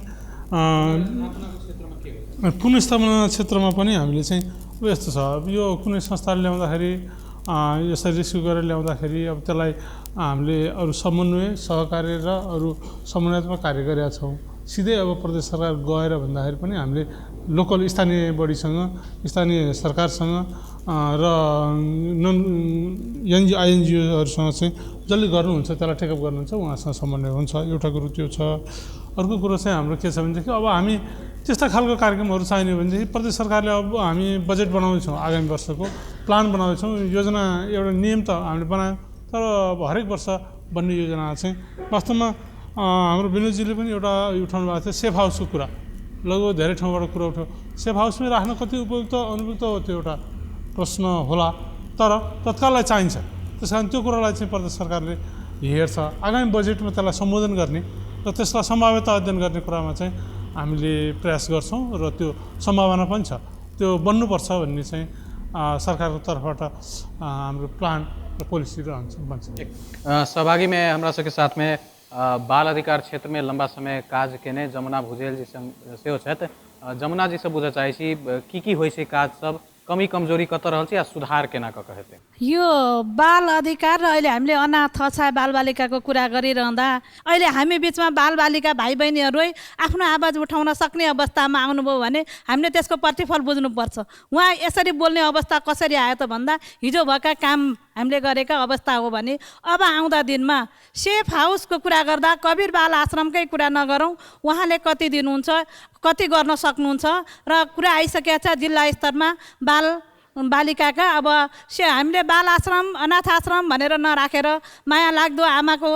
पुनर्स्थापना क्षेत्रमा पनि हामीले चाहिँ अब यस्तो छ, अब यो कुनै संस्थाले ल्याउँदाखेरि यसरी रेस्क्यु गरेर ल्याउँदाखेरि अब त्यसलाई हामीले अरू समन्वय सहकार्य र अरू समन्वयात्मक कार्य गरेका छौँ। सिधै अब प्रदेश सरकार गएर भन्दाखेरि पनि हामीले लोकल स्थानीय बडीसँग, स्थानीय सरकारसँग र नन एनजिओ आइएनजिओहरूसँग चाहिँ जसले गर्नुहुन्छ त्यसलाई टेकअप गर्नुहुन्छ उहाँसँग समन्वय हुन्छ। एउटा कुरो त्यो छ। अर्को कुरो चाहिँ हाम्रो के छ भनेदेखि अब हामी त्यस्ता खालको कार्यक्रमहरू चाहिने हो भनेदेखि प्रदेश सरकारले अब हामी बजेट बनाउँदैछौँ, आगामी वर्षको प्लान बनाउँदैछौँ, योजना एउटा नियम त हामीले बनायौँ, तर अब हरेक वर्ष बन्ने योजना चाहिँ वास्तवमा हाम्रो विनोदजीले पनि एउटा उठाउनु भएको थियो सेफ हाउसको कुरा, लगभग धेरै ठाउँबाट कुरा उठ्यो। सेफ हाउसमै राख्न कति उपयुक्त अनुपयुक्त हो त्यो एउटा प्रश्न होला, तर तत्काललाई चाहिन्छ। त्यस कारण त्यो कुरालाई चाहिँ प्रदेश सरकारले हेर्छ, आगामी बजेटमा त्यसलाई सम्बोधन गर्ने र त्यसलाई सम्भाव्यता अध्ययन गर्ने कुरामा चाहिँ हामीले प्रयास गर्छौँ र त्यो सम्भावना पनि छ, त्यो बन्नुपर्छ भन्ने चाहिँ सरकारको तर्फबाट हाम्रो प्लान र पोलिसी रहन्छ बन्छ। सहभागीमे हमरा सबके साथमे बाल अधिकार क्षेत्रमे लम्बा समय काज केने जमुना भुजेल जी सेहो छथि। जमुना जी से बुझऽ चाहै छी की की होइ छै काज सब, कमी कमजोरी कतऽ रहल छै आ सुधार केना कऽ के हेतै? यो बाल अधिकार र अहिले हामीले अनाथ असहाय बालबालिकाको कुरा गरिरहँदा अहिले हामी बिचमा बालबालिका भाइ बहिनीहरू आफ्नो आवाज उठाउन सक्ने अवस्थामा आउनुभयो भने हामीले त्यसको प्रतिफल बुझ्नुपर्छ। उहाँ यसरी बोल्ने अवस्था कसरी आयो त भन्दा हिजो भएका काम हामीले गरेका अवस्था हो भने अब आउँदा दिनमा सेफ हाउसको कुरा गर्दा कबीर बाल आश्रमकै कुरा नगरौँ, उहाँले कति दिनुहुन्छ, कति गर्न सक्नुहुन्छ र कुरा आइसकेको छ जिल्ला स्तरमा बाल बालिकाका। अब से हामीले बाल आश्रम अनाथ आश्रम भनेर नराखेर माया लाग्दो आमाको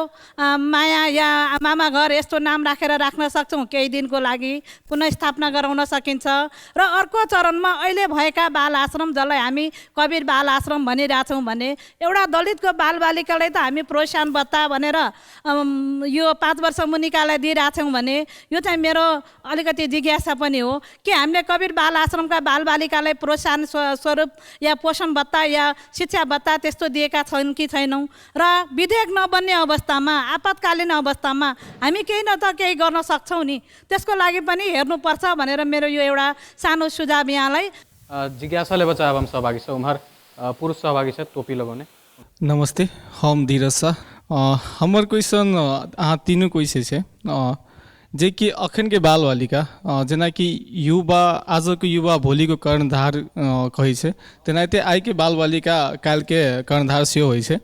माया या मामा घर यस्तो नाम राखेर राख्न सक्छौँ, केही दिनको लागि पुनर्स्थापना गराउन सकिन्छ। र अर्को चरणमा अहिले भएका बाल आश्रम जसलाई हामी कबीर बाल आश्रम भनिरहेछौँ भने एउटा दलितको बालबालिकालाई त हामी प्रोत्साहन भत्ता भनेर यो 5 वर्ष मुनिकालाई दिइरहेछौँ भने यो चाहिँ मेरो अलिकति जिज्ञासा पनि हो कि हामीले कबीर बाल आश्रमका बालबालिकालाई प्रोत्साहन स्वरूप या पोषण भत्ता या शिक्षा भत्ता त्यस्तो दिएका छन् कि छैनौँ। र विधेयक नबन्ने अवस्थामा आपतकालीन अवस्थामा हामी केही न त केही गर्न सक्छौँ नि, त्यसको लागि पनि हेर्नुपर्छ भनेर मेरो यो एउटा सानो सुझाव यहाँलाई। जिज्ञासा लेबऽ चाहब हम सहभागी से, उम्हर पुरुष सहभागी से टोपी लगौने। नमस्ते, हम धीरज शाह। हमर क्वेश्चन अहाँ तीनू क्वेश्चन छै जे कि अखनके बालबालिका जेनाकि युवा आजको युवा भोलिको कर्णधार कहै छै, तेनाहिते आइके बालबालिका काल्हिके कर्णधार सेहो होइ छै।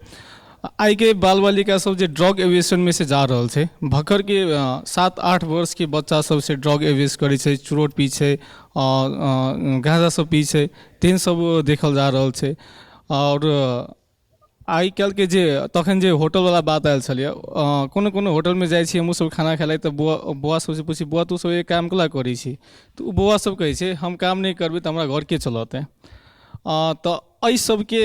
आइके बालबालिका सब जे ड्रग एविएशनमे से जा रहल छै, भखरके 7-8 वर्षके बच्चा सब से ड्रग एविएश करै छै, चुरोट पी छै, गाँजा सब पी छै, तेहन सब देखल जा रहल छै। और आइ काल्हिके जे तखन जे होटलवला बात आयल छलै, कोनो कोनो होटलमे जाइ छी हमहूँ सब खाना खाइ लए तऽ बौआ सबसँ पुछि, बौआ तू सब ई काम कैला करै छी? तऽ ओ बौआ सब कहै छै हम काम नहि करबै तऽ हमरा घर के चलतै। तऽ एहि सबके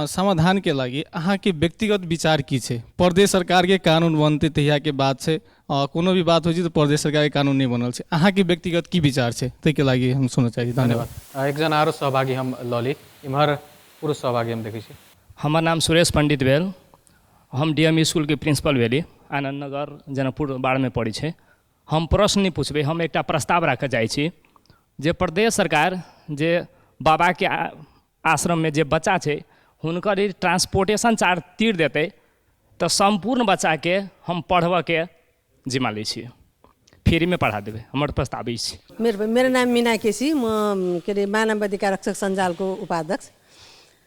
समाधानके लागि अहाँके व्यक्तिगत विचार की छै? प्रदेश सरकारके कानून बनतै तहियाके बात छै, कोनो भी बात होइ छै तऽ प्रदेश सरकारके कानून नहि बनल छै, अहाँके व्यक्तिगत की विचार छै ताहिके लागि हम सुनऽ चाहै छी। धन्यवाद। एकजना आरो सहभागी हम लऽ ली, इम्हर पुरुष सहभागी हम देखै छी। हमर नाम सुरेश पंडित भेल, हम डीएम स्कूलके प्रिंसिपल भेली, आनंद नगर जनकपुर बाढ़मे पड़ै छै। हम प्रश्न नहि पूछबै, हम एकटा प्रस्ताव राखऽ चाहै छी जे प्रदेश सरकार जे बाबाके आश्रममे जे बच्चा छै हुनकर ट्रांसपोर्टेशन चार्ज तीर देतै तऽ सम्पूर्ण बच्चाके हम पढ़बऽके जिम्मा लै छी, फ्रीमे पढ़ा देबै, हमर प्रस्ताव ई छै। मेरो नाम मीना केसी, म के अरे मानव अधिकार रक्षक सञ्जालको उपाध्यक्ष।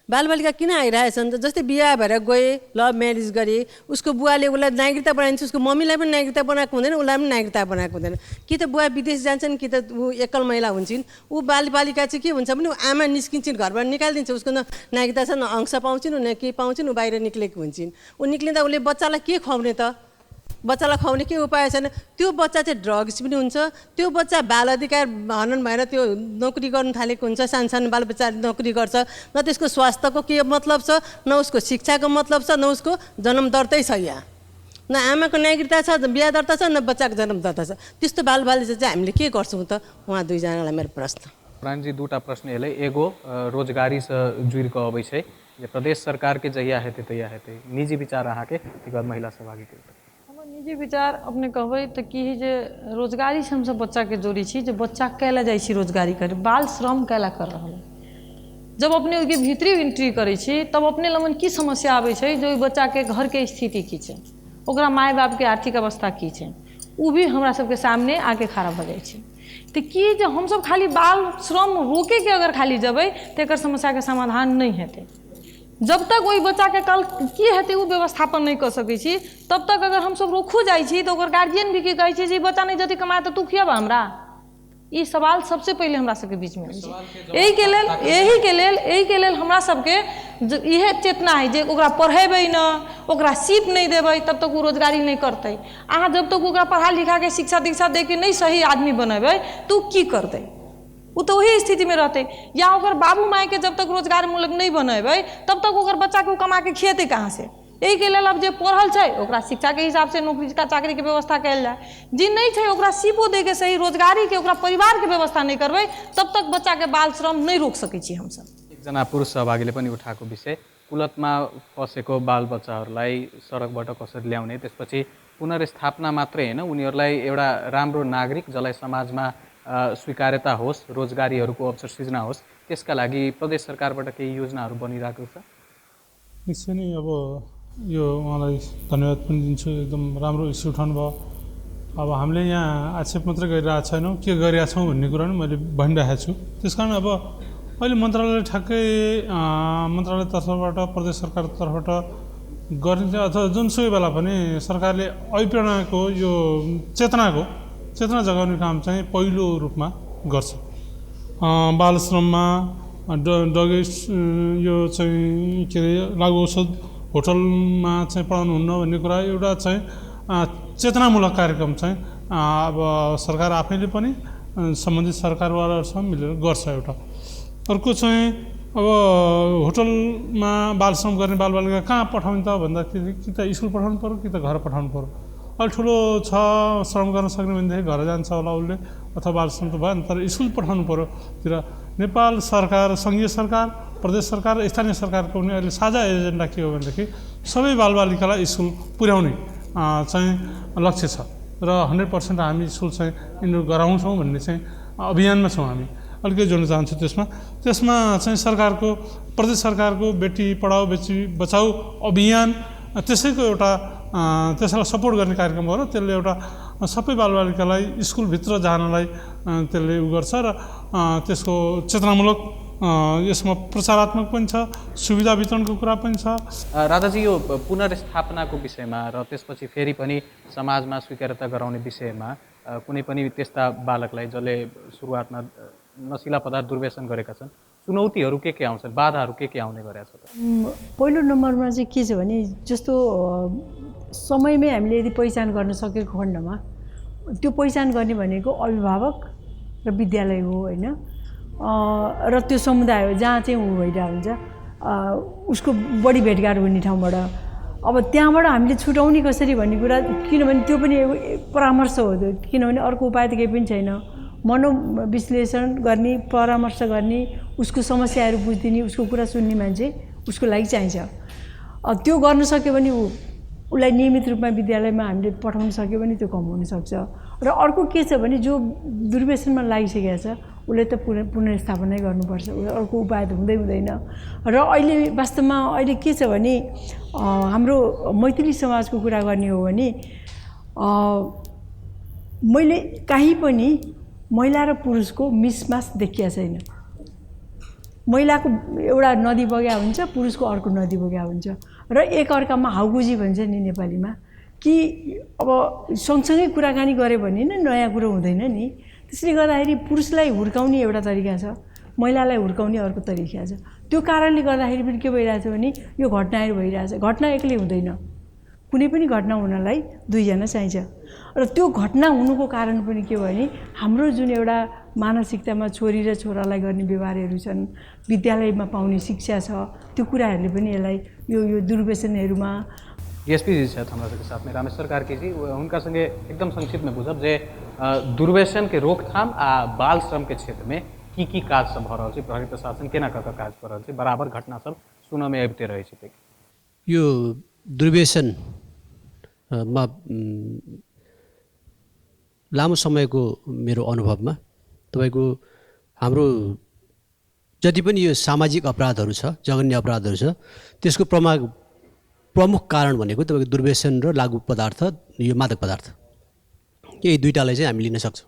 बालबालिका किन आइरहेछन् त? जस्तै बिहा भएर गए, लभ म्यारेज गरे, उसको बुवाले उसलाई नागरिकता बनाइदिन्छ, उसको मम्मीलाई पनि नागरिकता बनाएको हुँदैन, उसलाई पनि नागरिकता बनाएको हुँदैन। कि त बुवा विदेश जान्छन् कि त ऊ एकल महिला हुन्छन्। ऊ बालबालिका चाहिँ के हुन्छ भने ऊ आमा निस्किन्छन्, घरबाट निकालिदिन्छ, उसको न नागरिकता छ न अंश पाउँछिन्, न केही पाउँछिन्, ऊ बाहिर निक्लेको हुन्छन्। ऊ निक्लिँदा उसले बच्चालाई के खुवाउने त? बच्चालाई खुवाउने के उपाय छैन। त्यो बच्चा चाहिँ ड्रग्स पनि हुन्छ, त्यो बच्चा बाल अधिकार हनन भएर त्यो नोकरी गर्नु थालेको हुन्छ, सानो सानो बालबच्चा नोकरी गर्छ, न त्यसको स्वास्थ्यको के मतलब छ, न उसको शिक्षाको मतलब छ, न उसको जन्म दर्तै छ। यहाँ न आमाको नागरिकता छ, बिहा दर्ता छ, न बच्चाको जन्म दर्ता छ। त्यस्तो बालबालिका चाहिँ हामीले के गर्छौँ त? उहाँ दुईजनालाई मेरो प्रश्न। प्राणजी दूटा प्रश्न एलै, एगो रोजगारीसँ जुड़ि कऽ अबै छै जे प्रदेश सरकारके जहिया हेतै तहिया हेतै, निजी विचार अहाँके, तकर बाद महिला सहभागीके। निजी विचार अपने कहबै तऽ की जे रोजगारी से हमसब बच्चाके जोड़ै छी, जे बच्चा कैला जाइ छी रोजगारी करे, बाल श्रम कैला कर रहल है। जब अपने ओहिके भीतरी एंट्री करै छी तब अपने लगन की समस्या आबै छै जे ओहि बच्चाके घरके स्थिति की छै, ओकरा माय बापके आर्थिक अवस्था की छै, ओ भी हमरा सबके सामने आके खड़ा भऽ जाइ छै। तऽ की जे हमसब खाली बाल श्रम रोकेके अगर खाली जेबै तऽ एकर समस्याके समाधान नहि हेतै। जब तक ओहि बच्चाके कल की हेतै ओ व्यवस्थापन नहि कऽ सकै छी तब तक अगर हमसब रोकू जाइ छी तऽ ओकर गार्जियन भी की कहै छै जे ई बच्चा नहि जते कमाए तऽ तू खियाबऽ हमरा। ई सवाल सबसे पहिले हमरा सबके बीचमे आबै छै। एहिके लेल हमरा सबके इहे चेतना है जे ओकरा पढ़ेबै न, ओकरा सीप नहि देबै तब तक ओ रोजगारी नहि करतै। अहाँ जब तक ओकरा पढ़ा लिखाके शिक्षा दीक्षा दे के नहि सही आदमी बनेबै तऽ ओ की करतै, ओ तऽ ओही स्थितिमे रहतै। या ओकर बाबू मायके जब तक रोजगार मूलक नहि बनेबै तब तक ओकर बच्चाके ओ कमाके खिएतै कहाँसँ। एहिके लेल आब जे पढ़ल छै ओकरा शिक्षाके हिसाबसँ नौकरी चाकरीके व्यवस्था कयल जाय, जे नहि छै ओकरा सीपो दैके सही रोजगारीके ओकरा परिवारके व्यवस्था नहि करबै तब तक बच्चाके बाल श्रम नहि रोकि सकै छी हमसब। एकजना पुरुष सहभागीले पनि उठाएको विषय कुलतमा फसेको बालबच्चाहरूलाई सडकबाट कसरी ल्याउने, त्यसपछि पुनर्स्थापना मात्रै होइन उनीहरूलाई एउटा राम्रो नागरिक जसलाई समाजमा स्वीकार्यता होस्, रोजगारीहरूको अवसर सृजना होस्, त्यसका लागि प्रदेश सरकारबाट केही योजनाहरू बनिरहेको छ? निश्चय नै अब यो उहाँलाई धन्यवाद पनि दिन्छु, एकदम राम्रो इस्यु उठाउनु भयो। अब हामीले यहाँ आक्षेप मात्रै गरिरहेको छैनौँ, के गरिरहेको छौँ भन्ने कुरा पनि मैले भनिरहेको छु। त्यस कारण अब अहिले मन्त्रालयले ठ्याक्कै मन्त्रालय तर्फबाट प्रदेश सरकार तर्फबाट गर्ने अथवा जुनसुकै बेला पनि सरकारले अभिप्रेरणाको यो चेतना जगाउने काम चाहिँ पहिलो रूपमा गर्छ। बालश्रममा डगेस यो चाहिँ के अरे लागु औषध होटलमा चाहिँ पढाउनुहुन्न भन्ने कुरा एउटा चाहिँ चेतनामूलक कार्यक्रम चाहिँ अब सरकार आफैले पनि सम्बन्धित सरकारवालाहरूसँग मिलेर गर्छ। एउटा अर्को चाहिँ अब होटलमा बालश्रम गर्ने बालबालिका कहाँ पठाउने त भन्दाखेरि कि त स्कुल पठाउनु पऱ्यो कि त घर पठाउनु पऱ्यो। अलि ठुलो छ श्रम गर्न सक्ने भनेदेखि घर जान्छ होला उसले, अथवा बालश्रम त भएन तर स्कुल पठाउनु पऱ्यो। तिर नेपाल सरकार, सङ्घीय सरकार, प्रदेश सरकार, स्थानीय सरकारको पनि अहिले साझा एजेन्डा के हो भनेदेखि सबै बालबालिकालाई स्कुल पुर्याउने चाहिँ लक्ष्य छ र 100% हामी स्कुल चाहिँ इनरोल गराउँछौँ भन्ने चाहिँ अभियानमा छौँ हामी। अलिकति जोड्न चाहन्छु त्यसमा त्यसमा चाहिँ सरकारको प्रदेश सरकारको बेटी पढाओ बेटी बचाऊ अभियान त्यसैको एउटा त्यसलाई सपोर्ट गर्ने कार्यक्रम हो र त्यसले एउटा सबै बालबालिकालाई स्कुलभित्र जानलाई त्यसले उ गर्छ र त्यसको चेतनामूलक यसमा प्रचारात्मक पनि छ, सुविधा वितरणको कुरा पनि छ। राधाजी, यो पुनर्स्थापनाको विषयमा र त्यसपछि फेरि पनि समाजमा स्वीकार्यता गराउने विषयमा कुनै पनि त्यस्ता बालकलाई जसले सुरुवातमा नसिला पदार्थ दुर्व्यसन गरेका छन्, चुनौतीहरू के आउँछन्, बाधाहरू के आउने गरेका छ? पहिलो नम्बरमा चाहिँ के छ भने जस्तो समयमै हामीले यदि पहिचान गर्न सकेको खण्डमा त्यो पहिचान गर्ने भनेको अभिभावक र विद्यालय हो होइन, र त्यो समुदाय हो जहाँ चाहिँ ऊ भइरहेको हुन्छ, उसको बढी भेटघाट हुने ठाउँबाट। अब त्यहाँबाट हामीले छुटाउने कसरी भन्ने कुरा, किनभने त्यो पनि परामर्श हो त्यो, किनभने अर्को उपाय त केही पनि छैन। मनोविश्लेषण गर्ने, परामर्श गर्ने, उसको समस्याहरू बुझिदिने, उसको कुरा सुन्ने मान्छे उसको लागि चाहिन्छ। त्यो गर्न सक्यो भने उसलाई नियमित रूपमा विद्यालयमा हामीले पठाउन सक्यो भने त्यो कम हुनसक्छ। र अर्को के छ भने जो दुर्व्यसनमा लागिसकेको छ उसले त पुनर्स्थापनै गर्नुपर्छ, अर्को उपाय त हुँदै हुँदैन। र अहिले वास्तवमा अहिले के छ भने हाम्रो मैथिली समाजको कुरा गर्ने हो भने मैले काहीँ पनि महिला र पुरुषको मिसमास देखिया छैन। महिलाको एउटा नदी बग्या हुन्छ, पुरुषको अर्को नदी बग्या हुन्छ र एकअर्कामा हाउगुजी भन्छ नि नेपालीमा, कि अब सँगसँगै कुराकानी गऱ्यो भने नै नयाँ कुरो हुँदैन नि। त्यसले गर्दाखेरि पुरुषलाई हुर्काउने एउटा तरिका छ, महिलालाई हुर्काउने अर्को तरिका छ। त्यो कारणले गर्दाखेरि पनि के भइरहेछ भने यो घटनाहरू भइरहेछ। घटना एक्लै हुँदैन, कुनै पनि घटना हुनलाई दुईजना चाहिन्छ। र त्यो घटना हुनुको कारण पनि के भयो भने हाम्रो जुन एउटा मानसिकतामा छोरी र छोरालाई गर्ने व्यवहारहरू छन्, विद्यालयमा पाउने शिक्षा छ, त्यो कुराहरूले पनि यसलाई यो यो दुर्व्यसनहरूमा। डीएसपी जी छथि हमरा सबके साथमे, रामेश्वर कार्की जी, हुनका संगे एकदम संक्षिप्तमे बुझब जे दुर्व्यसनके रोकथाम आ बाल श्रमके क्षेत्रमे की की काज सब भऽ रहल छै, प्रहरी प्रशासन केना कऽ कऽ काज कऽ रहल छै, बराबर घटना सब सुनऽमे अबिते रहै छै। यो दुर्व्यसनमा लामो समयको मेरो अनुभवमा तपाईँको हाम्रो जति पनि यो सामाजिक अपराधहरू छ, जघन्य अपराधहरू छ, त्यसको प्रमुख कारण भनेको तपाईँको दुर्व्यसन र लागु पदार्थ, यो मादक पदार्थ, यही दुईटालाई चाहिँ हामी लिन सक्छौँ।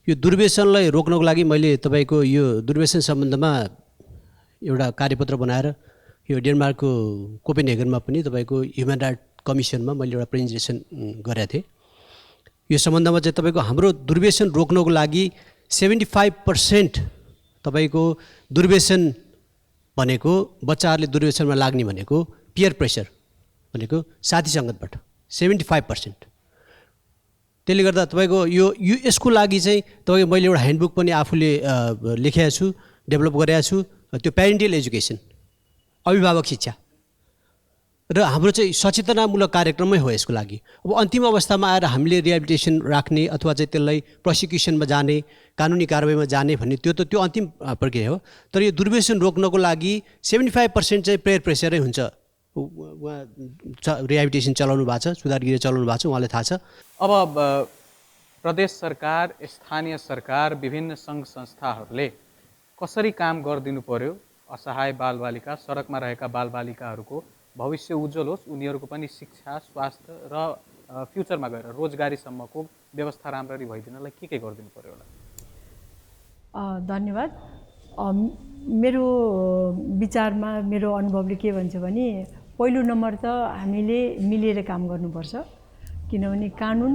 यो दुर्व्यसनलाई रोक्नको लागि मैले तपाईँको यो दुर्व्यसन सम्बन्धमा एउटा कार्यपत्र बनाएर यो डेनमार्कको कोपेनहेगनमा पनि तपाईँको ह्युमन राइट कमिसनमा मैले एउटा प्रेजेन्टेसन गरेको थिएँ। यो सम्बन्धमा चाहिँ तपाईँको हाम्रो दुर्व्यसन रोक्नको लागि 75% तपाईँको दुर्व्यसन भनेको बच्चाहरूले दुर्व्यसनमा लाग्ने भनेको पियर प्रेसर भनेको साथी सङ्गतबाट 75%। त्यसले गर्दा तपाईँको यो यो यसको लागि चाहिँ तपाईँको मैले एउटा ह्यान्डबुक पनि आफूले लेखेको छु, डेभलप गरेको छु, त्यो प्यारेन्टल एजुकेसन, अभिभावक शिक्षा, र हाम्रो चाहिँ सचेतनामूलक कार्यक्रमै हो यसको लागि। अब अन्तिम अवस्थामा आएर हामीले रिहेबिलिटेसन राख्ने अथवा चाहिँ त्यसलाई प्रोसिक्युसनमा जाने, कानुनी कारवाहीमा जाने भन्ने त्यो त त्यो अन्तिम प्रक्रिया हो। तर यो दुर्व्यसन रोक्नको लागि 75% चाहिँ प्रेयर प्रेसरै हुन्छ। उहाँ रिहेबिलिटेसन चलाउनु भएको छ, सुधार गृह चलाउनु भएको छ, उहाँलाई थाहा छ। अब प्रदेश सरकार, स्थानीय सरकार, विभिन्न सङ्घ संस्थाहरूले कसरी काम गरिदिनु पर्यो असहाय बालबालिका, सडकमा रहेका बालबालिकाहरूको भविष्य उज्जवल होस्, उनीहरूको पनि शिक्षा, स्वास्थ्य र फ्युचरमा गएर रोजगारीसम्मको व्यवस्था राम्ररी भइदिनलाई के गरिदिनु पर्यो होला? धन्यवाद। मेरो विचारमा, मेरो अनुभवले के भन्छ भने पहिलो नम्बर त हामीले मिलेर काम गर्नुपर्छ, किनभने कानुन,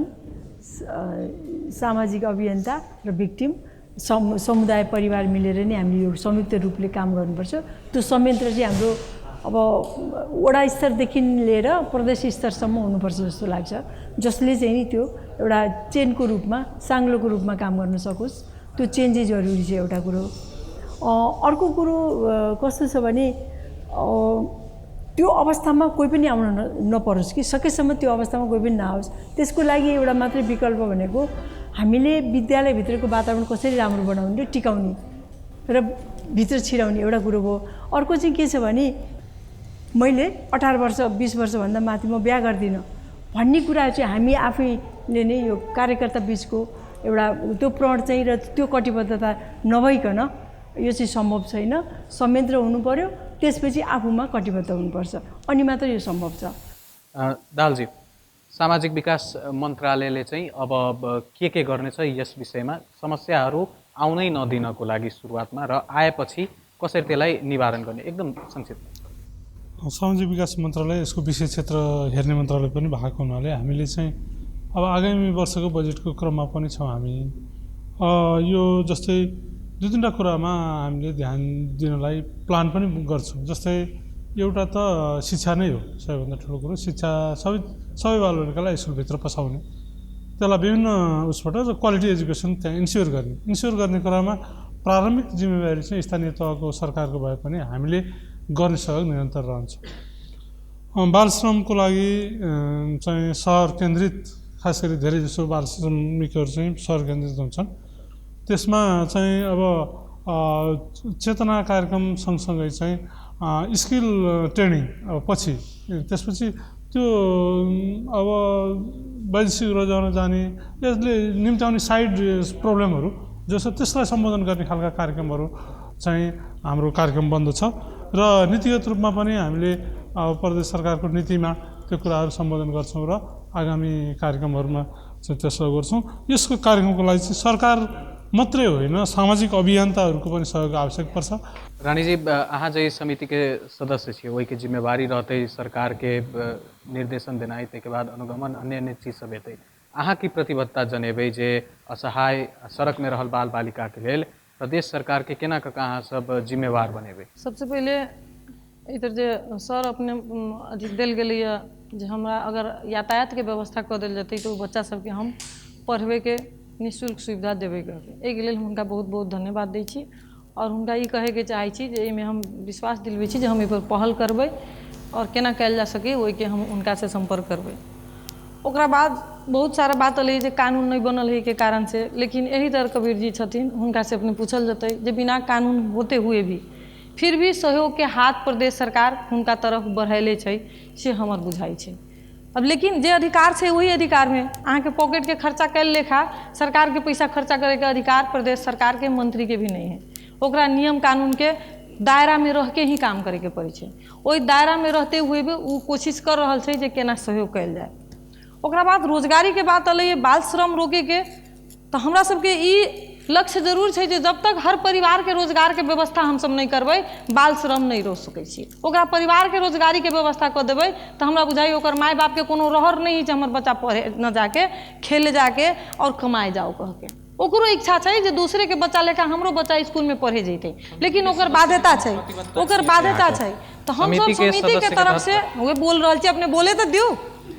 सामाजिक अभियन्ता र भिक्टिम, समुदाय, परिवार मिलेर नै हामीले यो संयुक्त रूपले काम गर्नुपर्छ। त्यो संयन्त्र चाहिँ हाम्रो अब वडा स्तरदेखि लिएर प्रदेश स्तरसम्म हुनुपर्छ जस्तो लाग्छ, जसले चाहिँ नि त्यो एउटा चेनको रूपमा, साङ्लोको रूपमा काम गर्न सकोस्। त्यो चेन चाहिँ जरुरी छ एउटा कुरो। अर्को कुरो कस्तो छ भने त्यो अवस्थामा कोही पनि आउन नपरोस्, कि सकेसम्म त्यो अवस्थामा कोही पनि नआओस्। त्यसको लागि एउटा मात्रै विकल्प भनेको हामीले विद्यालयभित्रको वातावरण कसरी राम्रो बनाउने र टिकाउने र भित्र छिराउने एउटा कुरो भयो। अर्को चाहिँ के छ भने मैले 18 वर्ष 20 वर्षभन्दा माथि म बिहा गर्दिनँ भन्ने कुरा चाहिँ हामी आफैले नै यो कार्यकर्ता बिचको एउटा त्यो प्रण चाहिँ र त्यो कटिबद्धता नभइकन यो चाहिँ सम्भव छैन। संयन्त्र हुनुपर्यो, त्यसपछि आफूमा कटिबद्ध हुनुपर्छ, अनि मात्र यो सम्भव छ। दालजी, सामाजिक विकास मन्त्रालयले चाहिँ अब के गर्नेछ यस विषयमा, समस्याहरू आउनै नदिनको लागि सुरुवातमा र आएपछि कसरी त्यसलाई निवारण गर्ने, एकदम संक्षिप्त। सामाजिक विकास मन्त्रालय यसको विषय क्षेत्र हेर्ने मन्त्रालय पनि भएको हुनाले हामीले चाहिँ अब आगामी वर्षको बजेटको क्रममा पनि छौँ हामी। यो जस्तै दुई तिनवटा कुरामा हामीले ध्यान दिनलाई प्लान पनि गर्छौँ। जस्तै एउटा त शिक्षा नै हो, सबैभन्दा ठुलो कुरो शिक्षा, सबै सबै बालबालिकालाई स्कुलभित्र पसाउने, त्यसलाई विभिन्न उसबाट र क्वालिटी एजुकेसन त्यहाँ इन्स्योर गर्ने। इन्स्योर गर्ने कुरामा प्रारम्भिक जिम्मेवारी चाहिँ स्थानीय तहको सरकारको भए पनि हामीले गर्ने सहयोग निरन्तर रहन्छ। बालश्रमको लागि चाहिँ सहर केन्द्रित, खास गरी धेरै जसो बाल श्रमिकहरू चाहिँ सहर केन्द्रित हुन्छन्। त्यसमा चाहिँ अब चेतना कार्यक्रम सँगसँगै चाहिँ स्किल ट्रेनिङ अब पछि त्यसपछि त्यो अब वैदेशिक रोजगारमा जाने, यसले निम्त्याउने साइड प्रब्लमहरू जस्तो त्यसलाई सम्बोधन गर्ने खालका कार्यक्रमहरू चाहिँ हाम्रो कार्यक्रम बन्द छ। र नीतिगत रूपमा पनि हामीले अब प्रदेश सरकारको नीतिमा त्यो कुराहरू सम्बोधन गर्छौँ र आगामी कार्यक्रमहरूमा चाहिँ त्यसो गर्छौँ। यसको कार्यक्रमको लागि चाहिँ सरकार मात्रै होइन, सामाजिक अभियन्ताहरूको पनि सहयोग आवश्यक पर्छ। रानीजी, अहाँ जे समितिके सदस्य छियै, ओहिके जिम्मेवारी रहतै सरकारके निर्देशन देनाइ, ताहिके बाद अनुगमन, अन्य अन्य चीज सब हेतै। अहाँ की प्रतिबद्धता जनेबै जे असहाय सड़कमे रहल बाल बालिकाके लेल प्रदेश सरकारके केना कऽ अहाँ सब जिम्मेवार बनेबै? सबसे पहिले इधर जे सर अपने अथी देल गेलैए जे हमरा अगर यातायातके व्यवस्था कऽ देल जेतै तऽ ओ बच्चा सबके हम पढ़बैके निःशुल्क सुविधा देबै करबै। एहिके लेल हुनका बहुत बहुत धन्यवाद दै छी और हुनका ई कहैके चाहै छी जे एहिमे हम विश्वास दिलबै छी जे हम एहिपर पहल करबै और केना कयल जा सकै ओहिके हम हुनकासँ सम्पर्क करबै। ओकरा बाद बहुत सारा बात एलै जे कानून नहि बनल है के कारण से, लेकिन एही तरह कबीर जी छथिन, हुनका से अपने पूछल जेतै जे बिना कानून होते हुए भी फिर भी सहयोग के हाथ प्रदेश सरकार हुनका तरफ बढ़ैले छै, से हमर बुझाइ छै। अब लेकिन जे अधिकार छै वही अधिकारमे अहाँके पॉकेटके खर्चा कैल लेखा सरकारके पैसा खर्चा करैके अधिकार प्रदेश सरकारके मंत्रीके भी नहीं है। ओकरा नियम कानूनके दायरामे रहिके ही काम करैके पड़ै छै। ओहि दायरामे रहते हुए भी ओ कोशिश कर रहल छै जे केना सहयोग कयल जाय। ओकरा बाद रोजगारीके बात एलैए, बाल श्रम रोकैके, तऽ हमरा सबके ई लक्ष्य जरूर छै जे जब तक हर परिवारके रोजगारके व्यवस्था हमसब नहि करबै, बाल श्रम नहि रोकि सकै छी। ओकरा परिवारके रोजगारीके व्यवस्था कऽ देबै तऽ हमरा बुझाइए ओकर माय बापके कोनो रहर नहि होइ छै हमर बच्चा पढ़े न जाके, खेले जाके आओर कमाए जाओ कहके। ओकरो इच्छा छै जे दूसरेके बच्चा लेखा हमरो बच्चा स्कूलमे पढ़े जैतै, लेकिन ओकर बाध्यता छै, ओकर बाध्यता छै। तऽ हमसब समितिके तरफ से उहे बोल रहल छी, अपने बोले तऽ दियौ,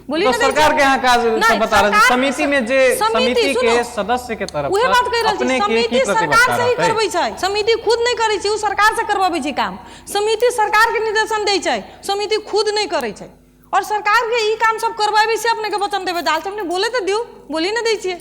बोली तो सरकार के यहाँ काज सब बता रहल छी। समिति में जे समिति के सदस्य के तरफ उहे बात कहि रहल छी, समिति सरकार से ही करबै छै, समिति खुद नहि करै छै, ओ सरकार से करबाबै छै काम। समिति सरकार के निर्देशन दै छै, समिति खुद नहि करै छै। और सरकार के ई काम सब करबाबै से अपने के वचन देबै जाल छै, अपने बोले तऽ दियौ, बोली नहि दै छियै।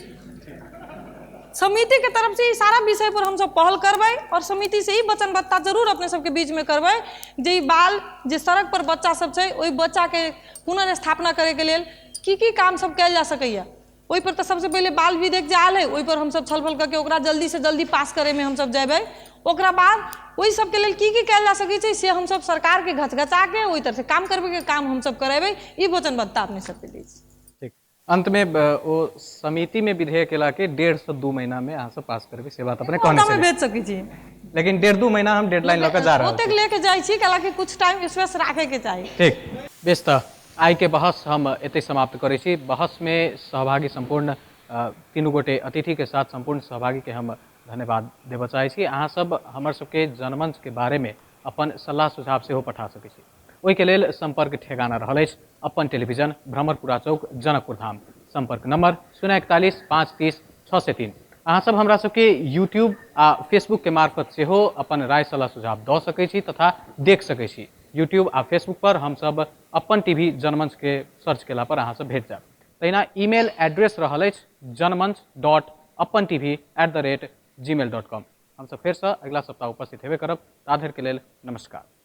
समिति के तरफ से ई सारा विषय पर हमसब पहल करबै और समिति से ई वचनबद्धता जरूर अपने सबके बीच में करबै जे ई बाल जे सड़क पर बच्चा सब छै ओहि बच्चा के पुनर्स्थापना करे के लेल की की काम सब कयल जा सकैया। ओहि पर तऽ सबसे पहिले बाल विधेयक जे आयल है ओहि पर हमसब छलफल करके ओकरा जल्दी से जल्दी पास करे में हमसब जेबै। ओकरा बाद ओहि सबके लेल की की कयल जा सकै छै से हमसब सरकार के घचघचा के ओहि तरह से काम करबै के काम हमसब करेबै, ई वचनबद्धता अपने सबके दै छी। अंत में ओ समिति में विधेयक एला के 1.5 से 2 महीना में अहाँ सब पास करबै से बात अपने कहने छलियै। भेज सकै छी, लेकिन 1.5-2 महीना हम डेडलाइन लऽ के जा रहल छी, ओतेक लेके जाइ छी, कैलाकि कुछ टाइम स्पेस राखे के चाही। ठीक, बेस, तऽ आइ के बहस हम एतै समाप्त करै छी। बहस में सहभागी सम्पूर्ण तीनू गोटे अतिथि के साथ सम्पूर्ण सहभागी के हम धन्यवाद देबऽ चाहै छी। अहाँ सब हमर सबके जनमंच के बारे में अपन सलाह सुझाव सेहो पठा सकै छी। ओहिके लेल सम्पर्क ठेगाना रहल अछि अपन टेलीविजन, भ्रमरपुरा चौक, जनकपुर धाम। सम्पर्क नंबर 041 530 603। अहाँ सब हमरा सबके यूट्यूब आ फेसबुक के मार्फत सेहो अपन राय सलाह सुझाव दऽ सकै छी तथा देख सकै छी। यूट्यूब आ फेसबुक पर हमसब अपन टीवी जनमंच के सर्च केला पर अहाँ सब भेट जायब। तहिना ईमेल एड्रेस रहल अछि janmanch.apantv@gmail.com। हमसब फेरसँ अगिला सप्ताह उपस्थित हेबे करब। ताधरि के लेल नमस्कार।